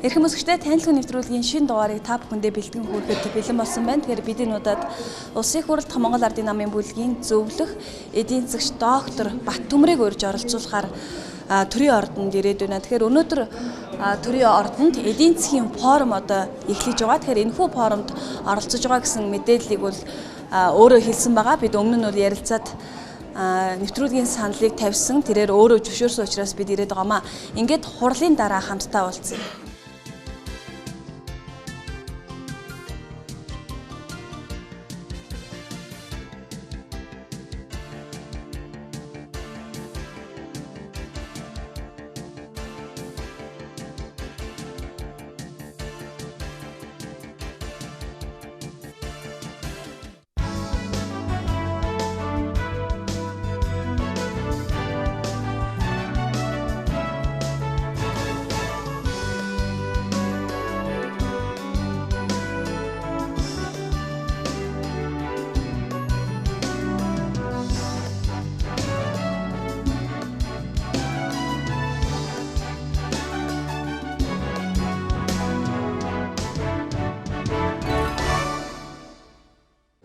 Эрхэм үзэгчдээ, танилгүй нэвтрүүлгийн шинэ дугаарыг та бүхэндээ бэлтгэн хүргэхэд бэлэн болсон байна. Тэгэхээр бид энэ удаад Улсын их хурл дахь Монгол Ардын намын бүлгийн зөвлөх эдийн засгч доктор Баттүмрийг урьж оролцуулахаар төрийн ордонд ирээд байна. Тэгэхээр өнөөдөр төрийн ордонд эдийн засгийн форум одоо эхлэж байгаа. Тэгэхээр энэхүү форумд оролцож байгаа гэсэн мэдээллийг бол өөрөө хэлсэн байгаа. Бид өмнө нь бол ярилцаад нэвтрүүлгийн саналыг тавьсан. Тэрээр өөрөө зөвшөөрсөн учраас бид ирээд байгаамаа. Ингээд хурлын дараа хамтдаа уулзъя.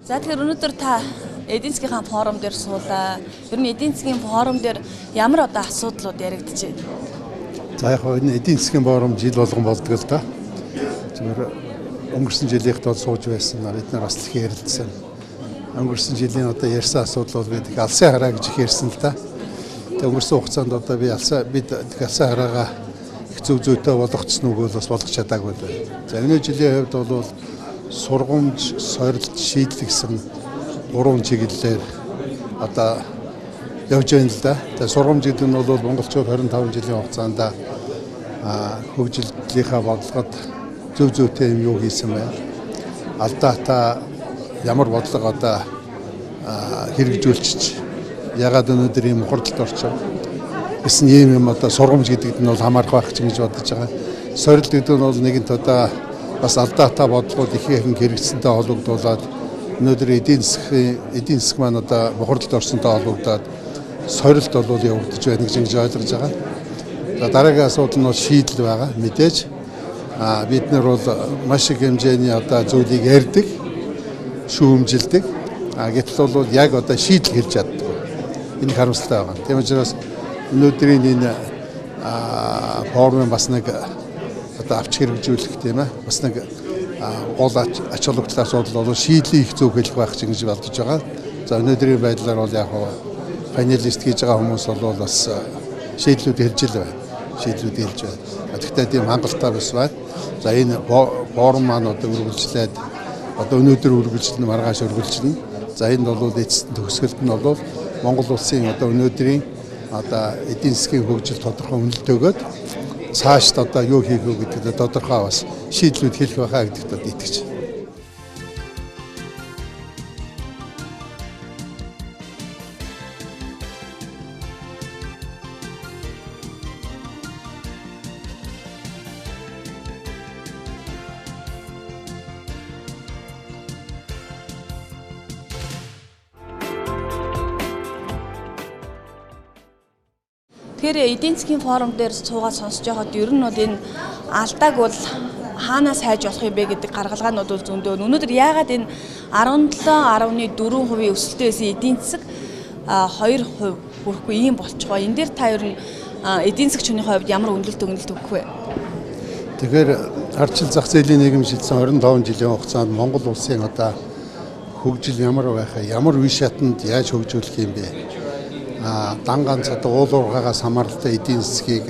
За тэгэхээр өнөөдөр та эдийн засгийн форум дээр суулаа. Ер нь эдийн засгийн форум дээр ямар одоо асуудлууд яригдж байна? За яг энэ эдийн засгийн форум жил болгон болдог л да. Зүгээр өнгөрсөн жилийнхт бол сууж байсан. Бид нар бас их ярилцсан. Өнгөрсөн жилийн одоо ярьсан асуудал бол бид их алсын хараа гэж их ярьсан л да. Тэгээ өнгөрсөн хугацаанд одоо би алсаа бид алсын хараагаа их зөв зүйтэй болгоцсон үг бол бас болгож чадаагүй л байна. За энэ жилийн хувьд бол сургамж, сорилт, шийдэл гэсэн гурван чиглэлээр одоо явж байна л да. Тэгээ сургамж гэдэг нь бол монголчууд 25 жилийн хугацаанд хөгжлийнхаа бодлогод зөв зүйтэй юм юу хийсэн бэ? Алдаатай ямар бодлого одоо хэрэгжүүлчих, ягаад өнөөдөр ийм хурдалд орчих гэсэн ийм юм одоо сургамж гэдэгт нь бол хамаарах байх ч гэж бодож байгаа. Сорилт гэдэг нь бол нэгэнт одоо бас алдаатай бодлогод их ихэн хэрэгцсэнтэй холбогдуулаад өнөөдөр эдийн засаг маань одоо бохирдолд орсонтой холбогдоод сорилт бол явагдаж байна гэж ингэж ойлгож байгаа. За дараагийн асуудал нь бол шийдэл байгаа. Мэдээж бид нар бол маш их хэмжээний одоо зүйлийг ярьдаг, шүүмжилдэг. Гэтэл бол яг одоо шийдэл хэлж чаддаггүй. Энэ харамсалтай байгаа. Тийм учраас өнөөдрийн энэ форумын бас нэг одоо авч хэрэгжүүлэх тийм бас нэг гол ач холбогдол асуудал бол шийдлийн их зөв хэлэх байх ч гэж бодож байгаа. За өнөөдрийн байдлаар бол яг панелист хийж байгаа хүмүүс бол бас шийдлүүд хэлж л байна. Шийдлүүд хэлж байна. Тэгэхдээ тийм хангалттай бас байна. За энэ форум маань одоо үргэлжлээд одоо өнөөдөр үргэлжлэнэ, маргааш үргэлжлэнэ. За энд бол эцэст төгсгөлд нь бол Монгол улсын одоо өнөөдрийн одоо эдийн засгийн хөгжил тодорхой үнэлт өгөөд цаашд одоо юу хийх вэ гэдэгт тодорхой бас шийдлүүд хэлэх байхаа гэдэгт одоо итгэж байна. Тэгэхээр эдийн засгийн форум дээр суугаад сонсож байхад ер нь бол энэ алдааг бол хаанаас хайж болох юм бэ гэдэг гаргалгаанууд бол зөндөө. Өнөөдөр яагаад энэ 17.4% өсөлттэй байсан эдийн засаг 2% хүрэхгүй ийм болчихгоо. Энэ дээр та ер нь эдийн засгчны хувьд ямар үнэлэлт өгнөлт өгөх вэ? Тэгэхээр ардчил зах зээлийн нийгэм шилжсэн 25 жилийн хугацаанд Монгол улсын одоо хөгжил ямар байхаа, ямар үе шатанд яаж хөгжүүлэх юм бэ? Дан ганц одоо уул уурхаагаас хамааралтай эдийн засгийг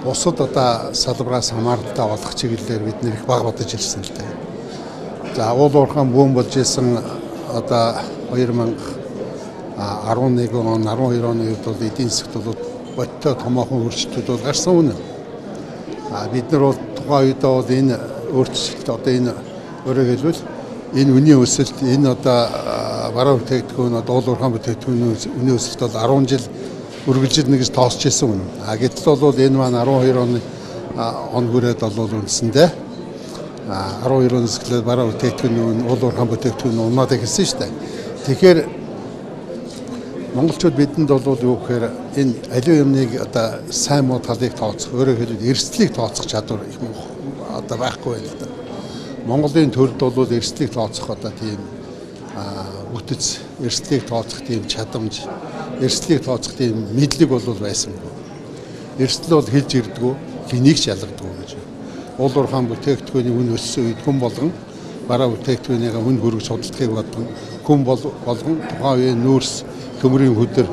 бусад одоо салбараас хамааралтай болох чиглэлээр бид нэр их бага бодож ирсэн л дээ. За уул уурхай бүүн болж исэн одоо 2011 он, 12 оны үед бол эдийн засагт бол бодтой томоохон өөрчлөлтүүд бол гарсан үнэ. Бид нар бол тухайн үедээ бол энэ өөрчлөлт одоо энэ өөрөөр хэлбэл энэ үнийн өсөлт, энэ одоо баруун бүтээгдэхүүн, одоо уул уурхайн бүтээгдэхүүний үнийн өсөлт бол 10 жил үргэлжилнэ гэж тоосч ирсэн үнэ. Гэтэл бол энэ маань 12 оны он хүрээд бол үндсэндээ 12 оноос эхлээд баруун бүтээгдэхүүний үн, уул уурхайн бүтээгдэхүүн унаад эхэлсэн шүү дээ. Тэгэхээр Монголчууд бидэнд бол юу гэхээр энэ аливаа юмныг одоо сайн муу талыг тооцох, өөрөөр хэлбэл эрсдлийг тооцох чадвар их одоо байхгүй байна л да. Монголын төрд бол эрсдлийг тооцох одоо тийм бүтэц, эрсдлийг тооцох тийм чадамж, эрсдлийг тооцох тийм мэдлэг бол байсангүй. Эрсдэл бол хэлж ирдгүү, хэнийг ч ялгадаггүй гэж. Уул уурхайн бүтээгдэхүүний үн өссөн үед хүн болгон бараа бүтээгдэхүүнийгээ үн хөргөж худалдахыг бодгон, хүн болгон тухайн үеийн нүүрс, төмрийн хөдөр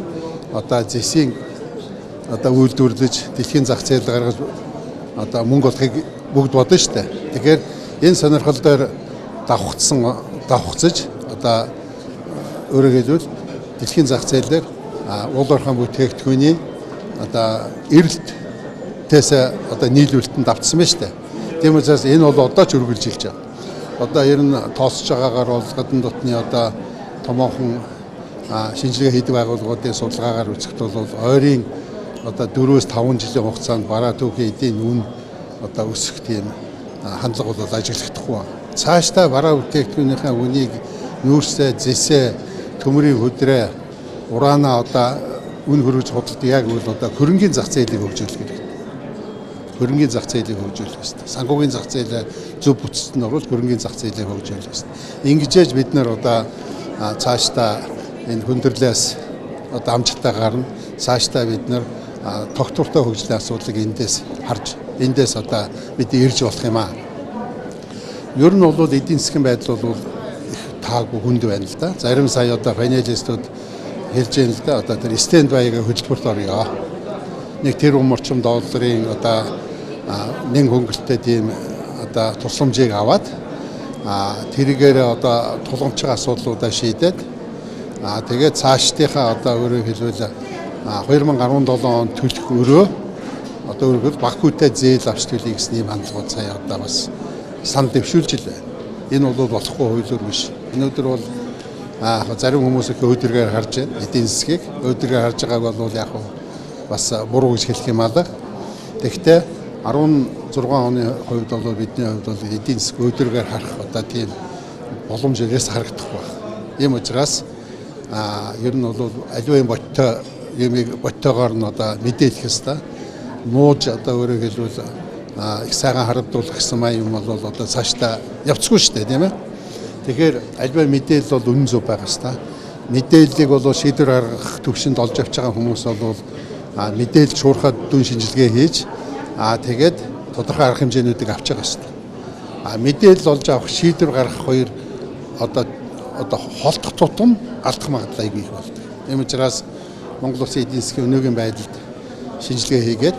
одоо зэсийн одоо үйлдвэрлэж дэлхийн зах зээл гаргаж одоо мөнгө олохыг бүгд бодно шүү дээ. Тэгэхээр энэ сонирхол дээр давхцаж одоо өөрөөр хэлбэл дэлхийн зах зээлээр уул уурхайн бүтээгдэхүүний одоо эрэлтээс одоо нийлүүлэлтэнд давтсан байна шүү дээ. Тийм учраас энэ бол одоо ч үргэлжилж байгаа. Одоо ер нь тооцож байгаагаар бол гадна дотны одоо томоохон шинжилгээ хийдэг байгууллагуудын судалгаагаар үзэхэд бол ойрын одоо 4-5 жилийн хугацаанд бараа түүхийн эдийн үн одоо өсөх тийм хандлага бол ажиглахдахгүй байна. Цаашдаа бараа бүтээгдэхүүнийхээ үнийг нүүрсээ, зэсээ, төмрийн хөдрөө, ураанаа одоо үн хөргөж худалдаж яг үл одоо хөрөнгийн зах зээлийг хөгжүүлэх хэрэгтэй. Хөрөнгийн зах зээлийг хөгжүүлэх хэрэгтэй. Санхүүгийн зах зээлээ зөв бүтцэд нь оруулж хөрөнгийн зах зээлийг хөгжүүлэх хэрэгтэй. Ингэж бид нар одоо цаашдаа энэ хүндрэлээс одоо амжилттай гарна. Цаашдаа бид нар тогтвортой хөгжлийн асуудлыг эндээс харж, эндээс одоо бид ирж болох юм аа. Ер нь бол эдийн засгийн байдал бол их таагүй хүнд байна л да. Зарим сая одоо финалистууд хэлж байна л да. Одоо тэр stand by-га хөтөлбөрт орё. Нэг тэрбум орчим долларын одоо нэн хөнгөлөлттэй тийм одоо тусламжийг аваад тэрийгээр одоо тулгамдж асуудлуудаа шийдээд тэгээд цаашдынхаа одоо өөрөөр хэлбэл 2017 онд төлөх өрөө одоо өөрөөр баггүйтэй зээл авч төлөе гэсэн ийм хандлагууд сая одоо бас санал дэвшүүлж л байна. Энэ бол болохгүй хуулиур биш. Өнөөдөр бол зарим хүмүүс их өөдрөгээр харж байна. Эдийн засгийг өөдрөгээр харж байгааг бол яг бас буруу гэж хэлэх юм аа. Тэгэхдээ 16 оны хувьд бол бидний хувьд бол эдийн засаг өөдрөгээр харах одоо тийм боломж ерөөс харагдахгүй байна. Ийм учраас ер нь бол аливаа юм бодтой юмыг бодтойгоор нь одоо мэдээлэх ёстой. Нууж одоо өөрөөр хэлбэл их сайхан харагдуулах гэсэн маяг юм бол одоо цаашдаа явцгүй шүү дээ, тийм ээ. Тэгэхээр аливаа мэдээлэл бол үнэн зөв байх ёстой. Мэдээллийг бол шийдвэр гаргах төвшөнд олж авч байгаа хүмүүс бол мэдээлэл шуурхаад дүн шинжилгээ хийж тэгээд тодорхой арга хэмжээнүүдийг авч байгаа ёстой. Мэдээлэл олж авах, шийдвэр гаргах хоёр одоо холдох тутам алдах магадлал аягүй их болдог. Тийм учраас Монгол улсын эдийн засгийн өнөөгийн байдалд шинжилгээ хийгээд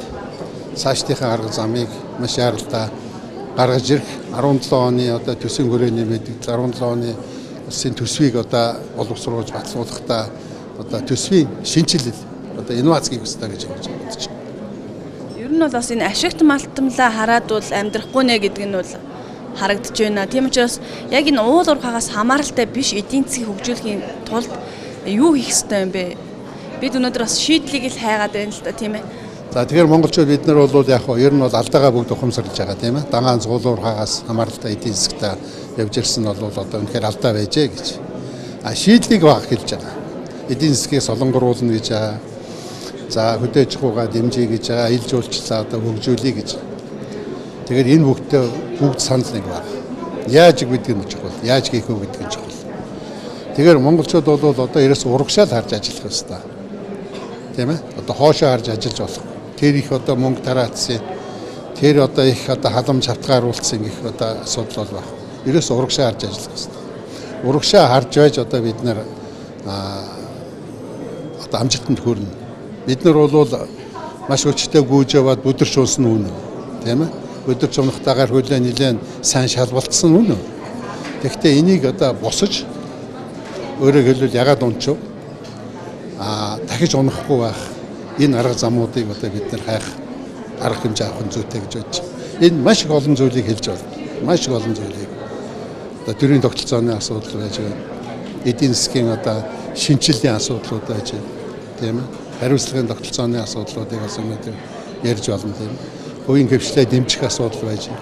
цаашдынхаа арга замыг маш яаралтай гаргаж ирэх 17 оны одоо төсвийн хүрээний мэдээлэл 17 оны улсын төсвийг одоо боловсруулж батлуулахдаа одоо төсвийн шинэчлэл одоо инновац хийх ёстой гэж бодож байна. Ер нь бол бас энэ ашигт малтамлаа хараад бол амьдрахгүй нэ гэдэг нь бол харагдаж байна. Тийм учраас яг энэ уул уурхаагаас хамааралтай биш эдийн засгийг хөгжүүлэхийн тулд юу хийх ёстой юм бэ? Бид өнөөдөр бас шийдлийг л хайгаад байна л да, тийм ээ. За тэгэхээр монголчууд бид нар бол яг ер нь бол алдаагаа бүгд ухамсарлаж байгаа, тийм ээ. Дангаан уул уурхаагаас хамааралтай эдийн засгтаа явж ирсэн нь бол одоо үнэхээр алдаа байжээ гэж. Шийдлийг баг хэлж байгаа. Эдийн засгийг солонгоруулна гэж байгаа. За хөдөө аж ахуйгаа дэмжиж гэж байгаа, аялал жуулчлалаа одоо хөгжүүлье гэж. Тэгэхээр энэ бүгдээ бүгд санал нэг байна. Яаж гэдэг нь чухал, яаж хийх вэ гэдэг нь чухал. Тэгэхээр монголчууд бол одоо ерөөс урагшаал харж ажиллах ёстой. Тийм ээ? Одоо хоошоо харж ажиллаж болох. Тэр их одоо мөнгө тараацсан, тэр одоо их одоо халамж хатгааруулсан гэх одоо асуудал бол байх. Ерөөс урагшаа харж ажиллах ёстой. Урагшаа харж байж одоо бид нар одоо амжилтанд хүрнэ. Бид нар бол маш хүчтэй гүйж яваад бүдэрч унсан үнэ. Тийм ээ? Бүдэрч унахтаагаар хөлөө нэлээд сайн шалбалтсан үнэ. Тэгэхдээ энийг одоо босож өөрөөр хэлбэл ягаад унчив? Дахиж унахгүй байх энэ арга замуудыг одоо бид нар хайх арга хэмжээ авах нь зүйтэй гэж бодож байна. Энэ маш их олон зүйлийг хэлж байна. Маш их олон зүйлийг. Одоо төрийн тогтолцооны асуудал байж байна. Эдийн засгийн одоо шинэчлэлийн асуудлууд байж байна. Тийм ээ? Хариуцлагын тогтолцооны асуудлуудыг бас өнөөдөр ярьж болно, тийм ээ. Хувийн хэвшлээ дэмжих асуудал байж байна.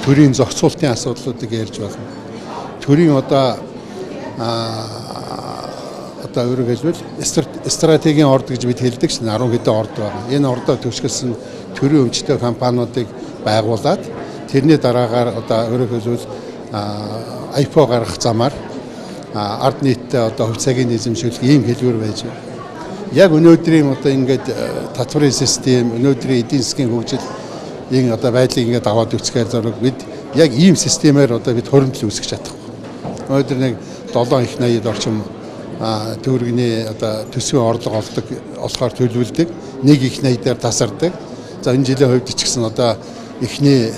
Төрийн зохицуултын асуудлуудыг ярьж болно. Төрийн одоо одоо өөрөөр хэлбэл стратегийн орд гэж бид хэлдэг шин 10 хэдэн орд байна. Энэ ордоо төвшгөлсөн төрийн өмчтэй компаниудыг байгуулад тэрний дараагаар одоо өөрөөр хэлбэл IPO гаргах замаар ард нийтдээ одоо хувь цагийн эзэмшүүлэх ийм хэлбэр байж байна. Яг өнөөдрийн одоо ингээд татварын систем, өнөөдрийн эдийн засгийн хөгжил энэ одоо байдлыг ингээд аваад үзэхээр зураг бид яг ийм системээр одоо бид хуримтлал үүсгэж чадахгүй. Өнөөдөр нэг 7 их 80-д орчим төгрөгийн одоо төсвийн орлого олдог олохоор төлөвлөдөг. Нэг их 80-аар тасардаг. За энэ жилийн хувьд ч гэсэн одоо эхний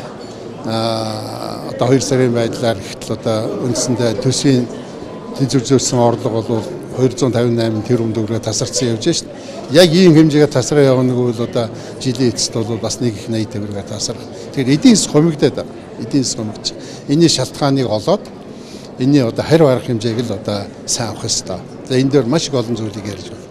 одоо 2 сарын байдлаар ихтэл одоо үндсэндээ төсвийн тэнцвэржүүлсэн орлого бол 258 тэрбум төгрөгөөр тасарсан явж шин. Яг ийм хэмжээгээр тасраа явна гэвэл одоо жилийн эцэст бол бас нэг их 80 төгрөгөөр тасрах. Тэгэхээр эдийн засаг хумигдаад байна. Эдийн засаг хумигч. Энийний шалтгааныг олоод энэний одоо хариу арга хэмжээг л одоо сайн авах ёстой. За энэ дээр маш их олон зүйлийг ярьж байна.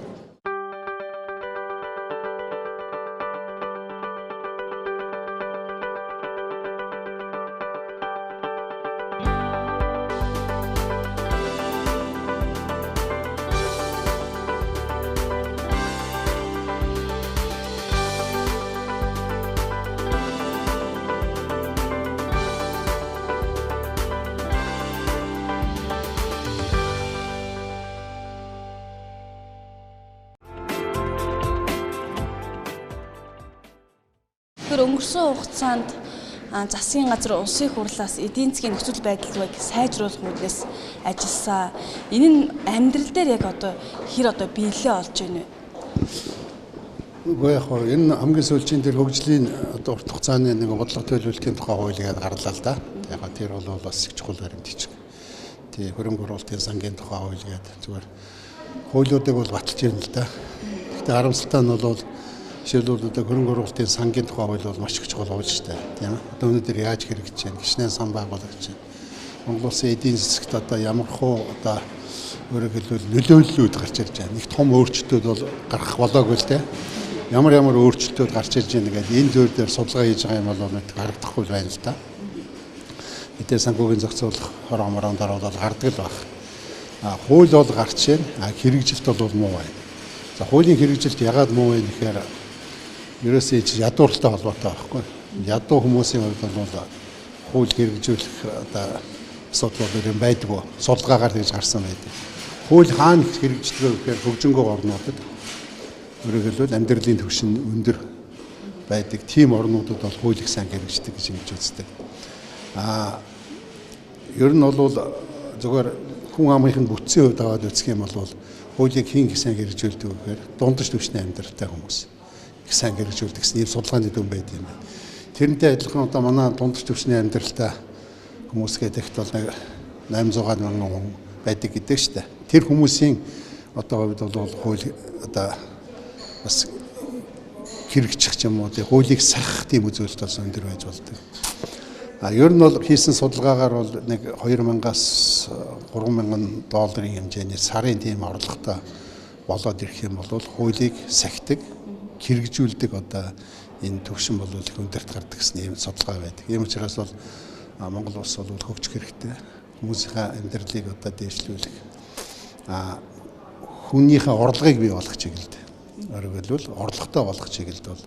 Тэгэхээр өнгөрсөн хугацаанд засгийн газар улсын хурлаас эдийн засгийн нөхцөл байдлыг сайжруулах үүднээс ажилласан. Энэ нь амьдрал дээр яг одоо хэр одоо биелээ олж байна вэ? Үгүй яг хоо энэ хамгийн сүүлийн тэр хөгжлийн одоо урт хугацааны нэг бодлого төлөвлөлтийн тухай хууль гээд гарлаа л да. Яг тэр бол бас их чухал баримт бичиг. Тий, хөрөнгө оруулалтын сангийн тухай хууль гээд зүгээр хуулиудыг бол баталж ирнэ л да. Гэхдээ харамсалтай нь бол жишээлбэл одоо хөрөнгө оруулалтын сангийн тухай хууль бол маш их чухал хууль шүү дээ. Тийм ээ. Одоо өнөөдөр яаж хэрэгжиж байна? Гişнэн сан байгуулагдаж байна. Монгол улсын эдийн засагт одоо ямар хуу одоо өөрөөр хэлбэл нөлөөллүүд гарч ирж байна. Нэг том өөрчлөлтүүд бол гарах болоогүй л дээ. Ямар ямар өөрчлөлтүүд гарч ирж байна гэдэг энэ зүйл дээр судалгаа хийж байгаа юм бол нэг харагдахгүй байна л да. Мэдээ санхүүгийн зохицуулах хорон морон дараа бол гардаг л баг. А хууль бол гарч байна. А хэрэгжилт бол муу байна. За хуулийн хэрэгжилт ягаад муу вэ гэхээр ерөөсөө чи ядууралтай холбоотой байхгүй. Ядуу хүмүүсийн хувьд бол хууль хэрэгжүүлэх одоо асуудал бол юм байдгүй. Судалгаагаар тэгж гарсан байдаг. Хууль хаана хэрэгждэг вэ гэхээр хөгжингөө орнуудад өөрөөр хэлбэл амьдралын түвшин өндөр байдаг. Тийм орнуудад бол хууль их сайн хэрэгждэг гэж ингэж үздэг. Аа ер нь бол зүгээр хүн амынх нь бүтцийн хувьд аваад үзэх юм бол хуулийг хэн их сайн хэрэгжүүлдэг вэ гэхээр дундаж түвшний амьдралтай хүмүүс их сайн хэрэгжүүлдэг гэсэн ийм судалгааны дүн байд юм байна. Тэрнтэй адилхан одоо манай дундаж түвшний амьдралтай хүмүүс гэдэгт бол нэг 800 мянган хүн байдаг гэдэг шүү дээ. Тэр хүмүүсийн одоо хувьд бол хууль одоо бас хэрэгжих ч юм уу тий хуулийг сахих тийм үзүүлэлт бас өндөр байж болдог. А ер нь бол хийсэн судалгаагаар бол нэг 2000-аас 3000 долларын хэмжээний сарын тийм орлоготой болоод ирэх юм бол хуулийг сахидаг, хэрэгжүүлдэг одоо энэ төвшин бол их өндөрт гардаг гэсэн ийм судалгаа байдаг. Ийм учраас бол Монгол улс бол хөгжих хэрэгтэй. Хүмүүсийнхээ амьдралыг одоо дээшлүүлэх. Хүнийхээ орлогыг бий болгох чиглэлд. Өөрөөр хэлбэл орлоготой болгох чиглэлд бол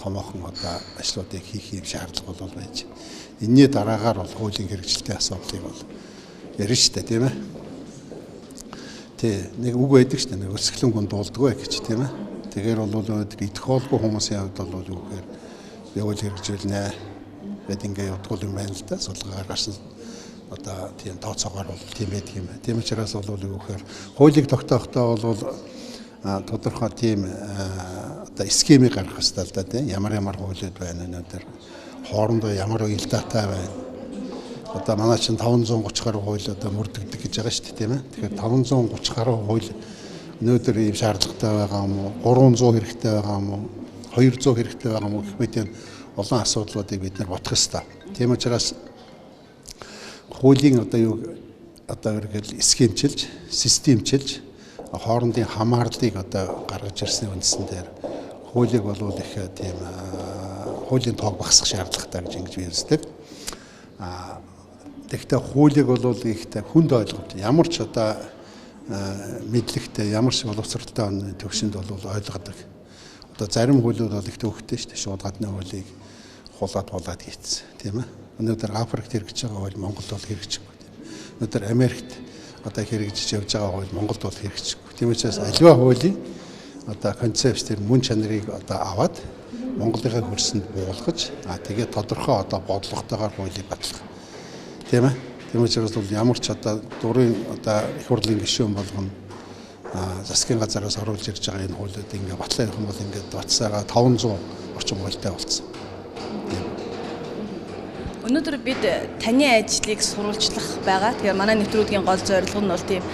томоохон одоо ажлуудыг хийх юм шаардлага бол байж. Энэний дараагаар бол хуулийн хэрэгжилтийн асуудлыг бол ярина шүү дээ, тийм ээ. Тий, нэг үг байдаг шүү дээ, нэг өсгөлэн хүн дуулдаггүй гэж, тийм ээ. Тэгэхээр бол өнөөдөр идэх хоолгүй хүмүүсийн хувьд бол юу гэхээр явуул хэрэгжүүлнэ гэд ингээ явдгуул юм байна л да. Судалгаагаар гарсан одоо тийм тооцоогоор бол тийм байдаг юм байна. Тийм учраас бол юу гэхээр хуулийг тогтоохдоо бол тодорхой тийм одоо схемийг гаргах хэрэгтэй л да, тийм. Ямар ямар хуулиуд байна өнөөдөр, хоорондоо ямар уялдаатай байна. Одоо манай чинь 530 гаруй хууль одоо мөрдөгдөг гэж байгаа шүү дээ, тийм ээ. Тэгэхээр 530 гаруй хууль өнөөдөр ийм шаардлагатай байгаа юм уу? 300 хэрэгтэй байгаа юм уу? 200 хэрэгтэй байгаа юм уу гэх мэт энэ олон асуудлуудыг бид нар бодох ёстой. Тийм учраас хуулийн одоо юу одоо ерөнхийдөө схемчилж, системчилж хоорондын хамаарлыг одоо гаргаж ирсний үндсэн дээр хуулийг болвол их тийм хуулийн тоог багасгах шаардлагатай гэж ингэж би үздэг. Тэгэхдээ хуулийг бол ихтэй хүнд ойлгомжтой. Ямар ч одоо мэдлэгтэй ямар шиг боловсралтай оны төвшөнд бол ойлгодог. Одоо зарим хуулиуд бол их төвөгтэй шүү дээ. Шууд гадны хуулийг хулаад хийцсэн, тийм ээ. Өнөөдөр Африкт хэрэгжиж байгаа хууль Монголд бол хэрэгжихгүй. Өнөөдөр Америкт одоо хэрэгжиж явж байгаа хууль Монголд бол хэрэгжихгүй. Тийм учраас аливаа хуулийн одоо концепц тэр мөн чанарыг одоо аваад Монголынхаа хөрсөнд буулгаж, тэгээд тодорхой одоо бодлоготойгоор хуулийг батлах. Тийм ээ. Тийм учраас бол ямар ч одоо дурын одоо их хурлын гишүүн болгоно засгийн газараас оруулж ирж байгаа энэ хуулиуд ингээ батлаа явах юм бол ингээд батсаага 500 орчим хуультай болсон. Өнөөдөр бид таны ажлыг сурвалжлах байгаа. Тэгэхээр манай нэвтрүүлгийн гол зорилго нь бол тийм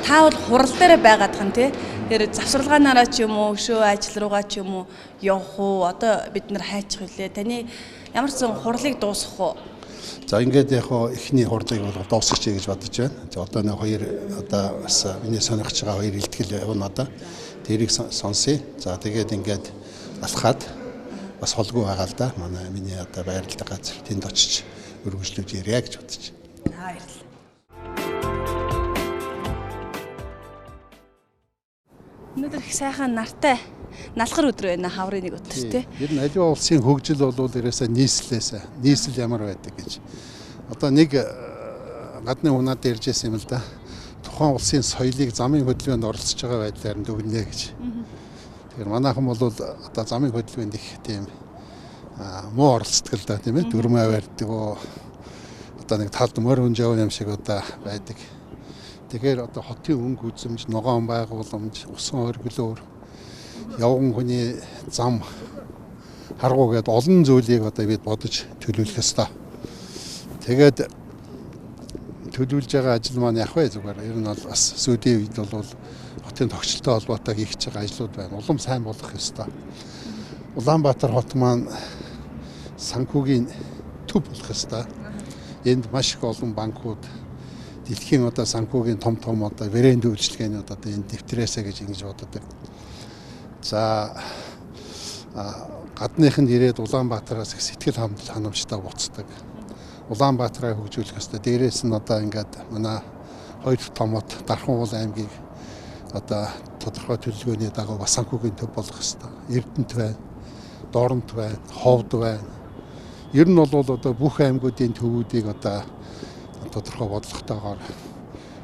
та бол хурал дээр байгаад хан тий. Тэгэхээр завсарлагаанаараа ч юм уу, өшөө ажил руугаа ч юм уу явах уу? Одоо бид нар хайчих үлээ. Таны ямар ч зэн хурлыг дуусгах уу? За ингээд яг хоо эхний хурлыг бол дуусгачих гэж бодож байна. За одоо нэг хоёр одоо бас миний сонирхож байгаа хоёр илтгэл явна одоо. Тэрийг сонсъё. За тэгээд ингээд алхаад бас холгүй байгаа л да. Манай миний одоо байрладаг газар тэнд очиж өргөжлөж ярья гэж бодож. За баярлалаа. Өнөөдөр их сайхан нартай налхар өдөр байна, хаврын нэг өдөр тий. Ер нь аливаа улсын хөгжил бол ерөөсөө нийслэлээс нийслэл ямар байдаг гэж. Одоо нэг гадны хүн надад ярьж байсан юм л да. Тухайн улсын соёлыг замын хөдөлгөөнд оролцож байгаа байдлаар нь дүгнэ гэж. Тэгэхээр манайхан бол одоо замын хөдөлгөөнд их тийм муу оролцдог л да, тийм ээ. Дүрмээ барьдаг уу. Одоо нэг талд морь хүн жав юм шиг одоо байдаг. Тэгэхээр одоо хотын өнгө үзэмж, ногоон байгууламж, усан оргилуур, явган хүний зам харгуу гээд олон зүйлийг одоо бид бодож төлөвлөх ёстой. Тэгээд төлөвлөж байгаа ажил маань яг вэ зүгээр. Ер нь бол бас сүүлийн үед бол хотын тогтчлолтой холбоотой хийх гэж байгаа ажлууд байна. Улам сайн болох ёстой. Улаанбаатар хот маань санхүүгийн төв болох ёстой. Энд маш их олон банкуд, дэлхийн одоо санхүүгийн том том одоо брэнд үйлчилгээнүүд одоо энэ дэвтрээсэ гэж ингэж боддог. За гадных нь ирээд Улаанбаатараас их сэтгэл ханамжтай буцдаг. Улаанбаатараа хөгжүүлэх ёстой. Дээрээс нь одоо ингээд манай хоёр том хот Дархан уул аймгийг одоо тодорхой төлөвлөгөөний дагуу бас санхүүгийн төв болгох ёстой. Эрдэнэт байна, Доронт байна, Ховд байна. Ер нь бол одоо бүх аймагуудын төвүүдийг одоо тодорхой бодлоготойгоор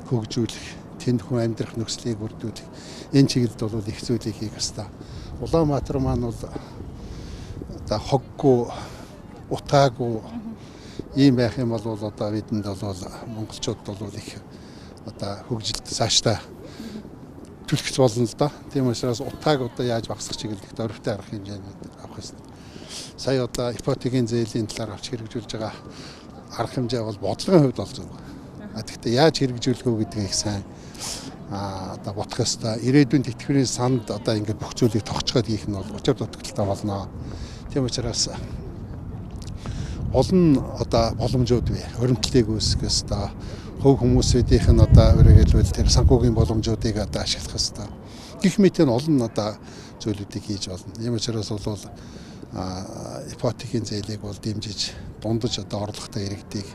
хөгжүүлэх, тэнд хүн амьдрах нөхцөлийг бүрдүүлэх энэ чиглэлд бол их зүйлийг хийх ёстой. Улаанбаатар маань бол одоо хоггүй, утаагүй ийм байх юм бол одоо бидэнд бол монголчууд бол их одоо хөгжилд цаашдаа түлхэж болно л доо. Тийм учраас утааг одоо яаж багасгах чиглэлд дөрвтэй арга хэмжээнд авах ёстой. Сая одоо ипотекийн зээлийн талаар авч хэрэгжүүлж байгаа арга хэмжээ бол бодлогын хувьд бол зөв. Гэхдээ яаж хэрэгжүүлэх үү гэдгийг сайн одоо бодох ёстой. Ирээдүйн тэтгэврийн санд одоо ингээд бүх зүйлийг тогтцоод хийх нь бол учир дутагдaltaй болно. Тийм учраас олон одоо боломжууд бий. Хоримтлыг үүсгэх ёстой. Хувь хүмүүсүүдийнх нь одоо өөрөөр хэлбэл тэр санхүүгийн боломжуудыг одоо ашиглах ёстой. Гэх мэт нь олон одоо зүйлүүдийг хийж болно. Тийм учраас бол ипотекийн зээлийг бол дэмжиж дундаж одоо орлоготой иргэдийг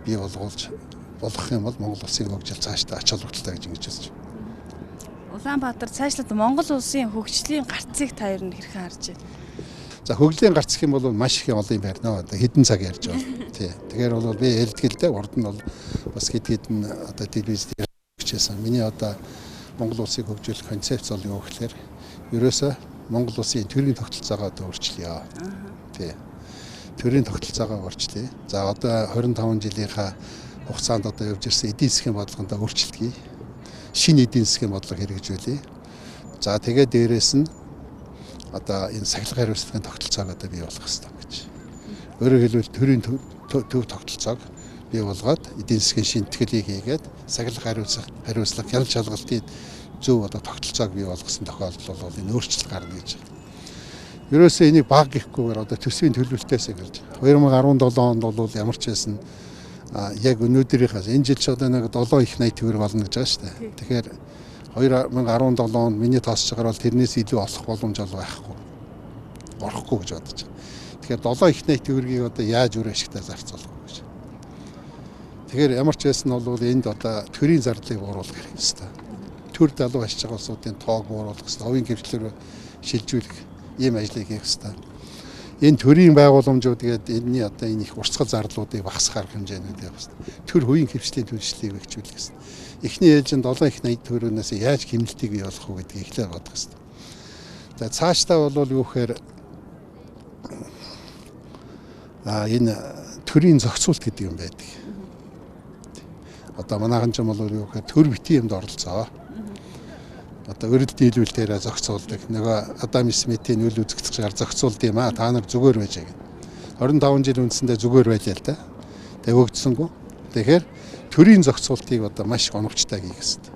бий болгуулж болох юм бол Монгол улсын хөгжил цаашдаа ач холбогдолтой гэж ингэж үзэж байна. Улаанбаатар цаашлаад Монгол улсын хөгжлийн гарцыг та ер нь хэрхэн харж байна? За хөгжлийн гарц гэх юм бол маш их олон юм байна. Одоо хэдэн цаг ярьж байна. Тий. Тэгэхээр бол би хэлдэг л дээ. Урд нь бол бас хэд хэдэн одоо телевиз дээр хичээсэн. Миний одоо Монгол улсыг хөгжүүлэх концепц бол юу гэхээр ерөөсөө Монгол улсын төрийн тогтолцоогоо одоо өөрчилье. Тий. Төрийн тогтолцоогоо өөрчилье. За одоо 25 жилийнхаа хугацаанд одоо явж ирсэн эдийн засгийн бодлогонд өөрчлөлт хий. Шинэ эдийн засгийн бодлого хэрэгжүүлье. За тэгээд дээрээс нь одоо энэ сахилга хариуцлагын тогтолцоог одоо бий болгох ёстой гэж. Өөрөөр хэлбэл төрийн төв тогтолцоог бий болгоод эдийн засгийн шинэтгэлийг хийгээд сахилга хариуцлага хяналт шалгалтын зөв одоо тогтолцоог бий болгосон тохиолдолд бол энэ өөрчлөлт гарна гэж. Ерөөсөө энийг баг гэхгүйгээр одоо төсвийн төлөвлөлтөөс эхэлж 2017 онд бол ямар ч байсан яг өнөөдрийнхээс энэ жил ч одоо нэг 7 их 80 төгрөг болно гэж байгаа шүү дээ. Тэгэхээр 2017 онд миний тооцож байгаагаар бол тэрнээс илүү олох боломж бол байхгүй. Орохгүй гэж бодож байгаа. Тэгэхээр 7 их 80 төгрөгийг одоо яаж үр ашигтай зарцуулах вэ гэж. Тэгэхээр ямар ч байсан бол энд одоо төрийн зардлыг бууруулах хэрэгтэй. Төр далуу ашиж байгаа улсуудын тоог бууруулах хэрэгтэй. Хувийн хвшлээр шилжүүлэх ийм ажлыг хийх хэрэгтэй. Энэ төрийн байгууламжууд гээд энэний одоо энэ их уртасгал зардлуудыг багасгах арга хэмжээнүүд явах хэрэгтэй. Төр хувийн хвшлийн түлшлийг бэхжүүлэх хэрэгтэй. Эхний ээлжинд 7 их 80 төгрөгнөөс яаж хэмнэлтийг бий болгох вэ гэдгийг эхлээд бодох хэрэгтэй. За цаашдаа бол юу гэхээр энэ төрийн зохицуулт гэдэг юм байдаг. Одоо манайхан ч юм бол юу гэхээр төр битгий юмд оролцоо. Одоо өрөлд дийлүүлэлтээрээ зохицуулдаг. Нөгөө Адам Смитийн үл үзэгдэх шаар зохицуулд юм аа. Та нар зүгээр байж гэнэ. 25 жил үндсэндээ зүгээр байлаа л да. Тэг өгдсөнгүү. Тэгэхээр төрийн зохицуултыг одоо маш оновчтой хийх хэрэгтэй.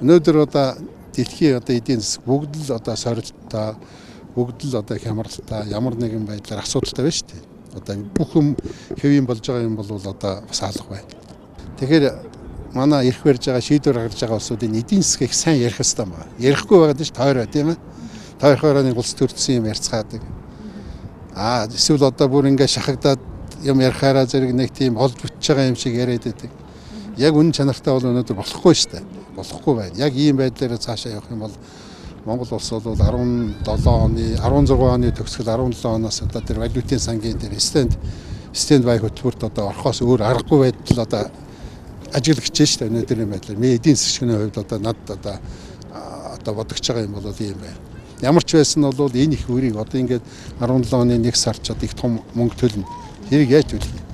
Өнөөдөр одоо дэлхийн одоо эдийн засаг бүгд л одоо сорилттой, бүгд л одоо хямралтай, ямар нэгэн байдлаар асуудалтай байна шүү дээ. Одоо бүх юм хэвийн болж байгаа юм бол одоо бас алга байна. Тэгэхээр манай эрх барьж байгаа, шийдвэр гаргаж байгаа улсуудын эдийн засгийг сайн ярих хэрэгтэй байна. Ярихгүй байгаад нь тойроо тийм ээ. Тойрохоороо нэг улс төрдсөн юм ярьцгаадаг. Эсвэл одоо бүр ингээ шахагдаад юм ярихаараа зэрэг нэг тийм олж бүтэж байгаа юм шиг яриад байдаг. Яг үнэн чанартай бол өнөөдөр болохгүй шүү дээ. Болохгүй байна. Яг ийм байдлаараа цаашаа явах юм бол Монгол улс бол 17 оны, 16 оны төгсгөл 17 оноос одоо тэр валютын сангийн тэр stand by хөтөлбөрт одоо орохоос өөр аргагүй байдал одоо ажиглагч шүү дээ өнөөдрийн байдлаар. Миний эдийн засгийн хувьд одоо надад одоо бодогч байгаа юм бол ийм байна. Ямар ч байсан бол энэ их үрийг одоо ингээд 17 оны 1 сард ч одоо их том мөнгө төлнө. Тэрийг яаж төлөх юм?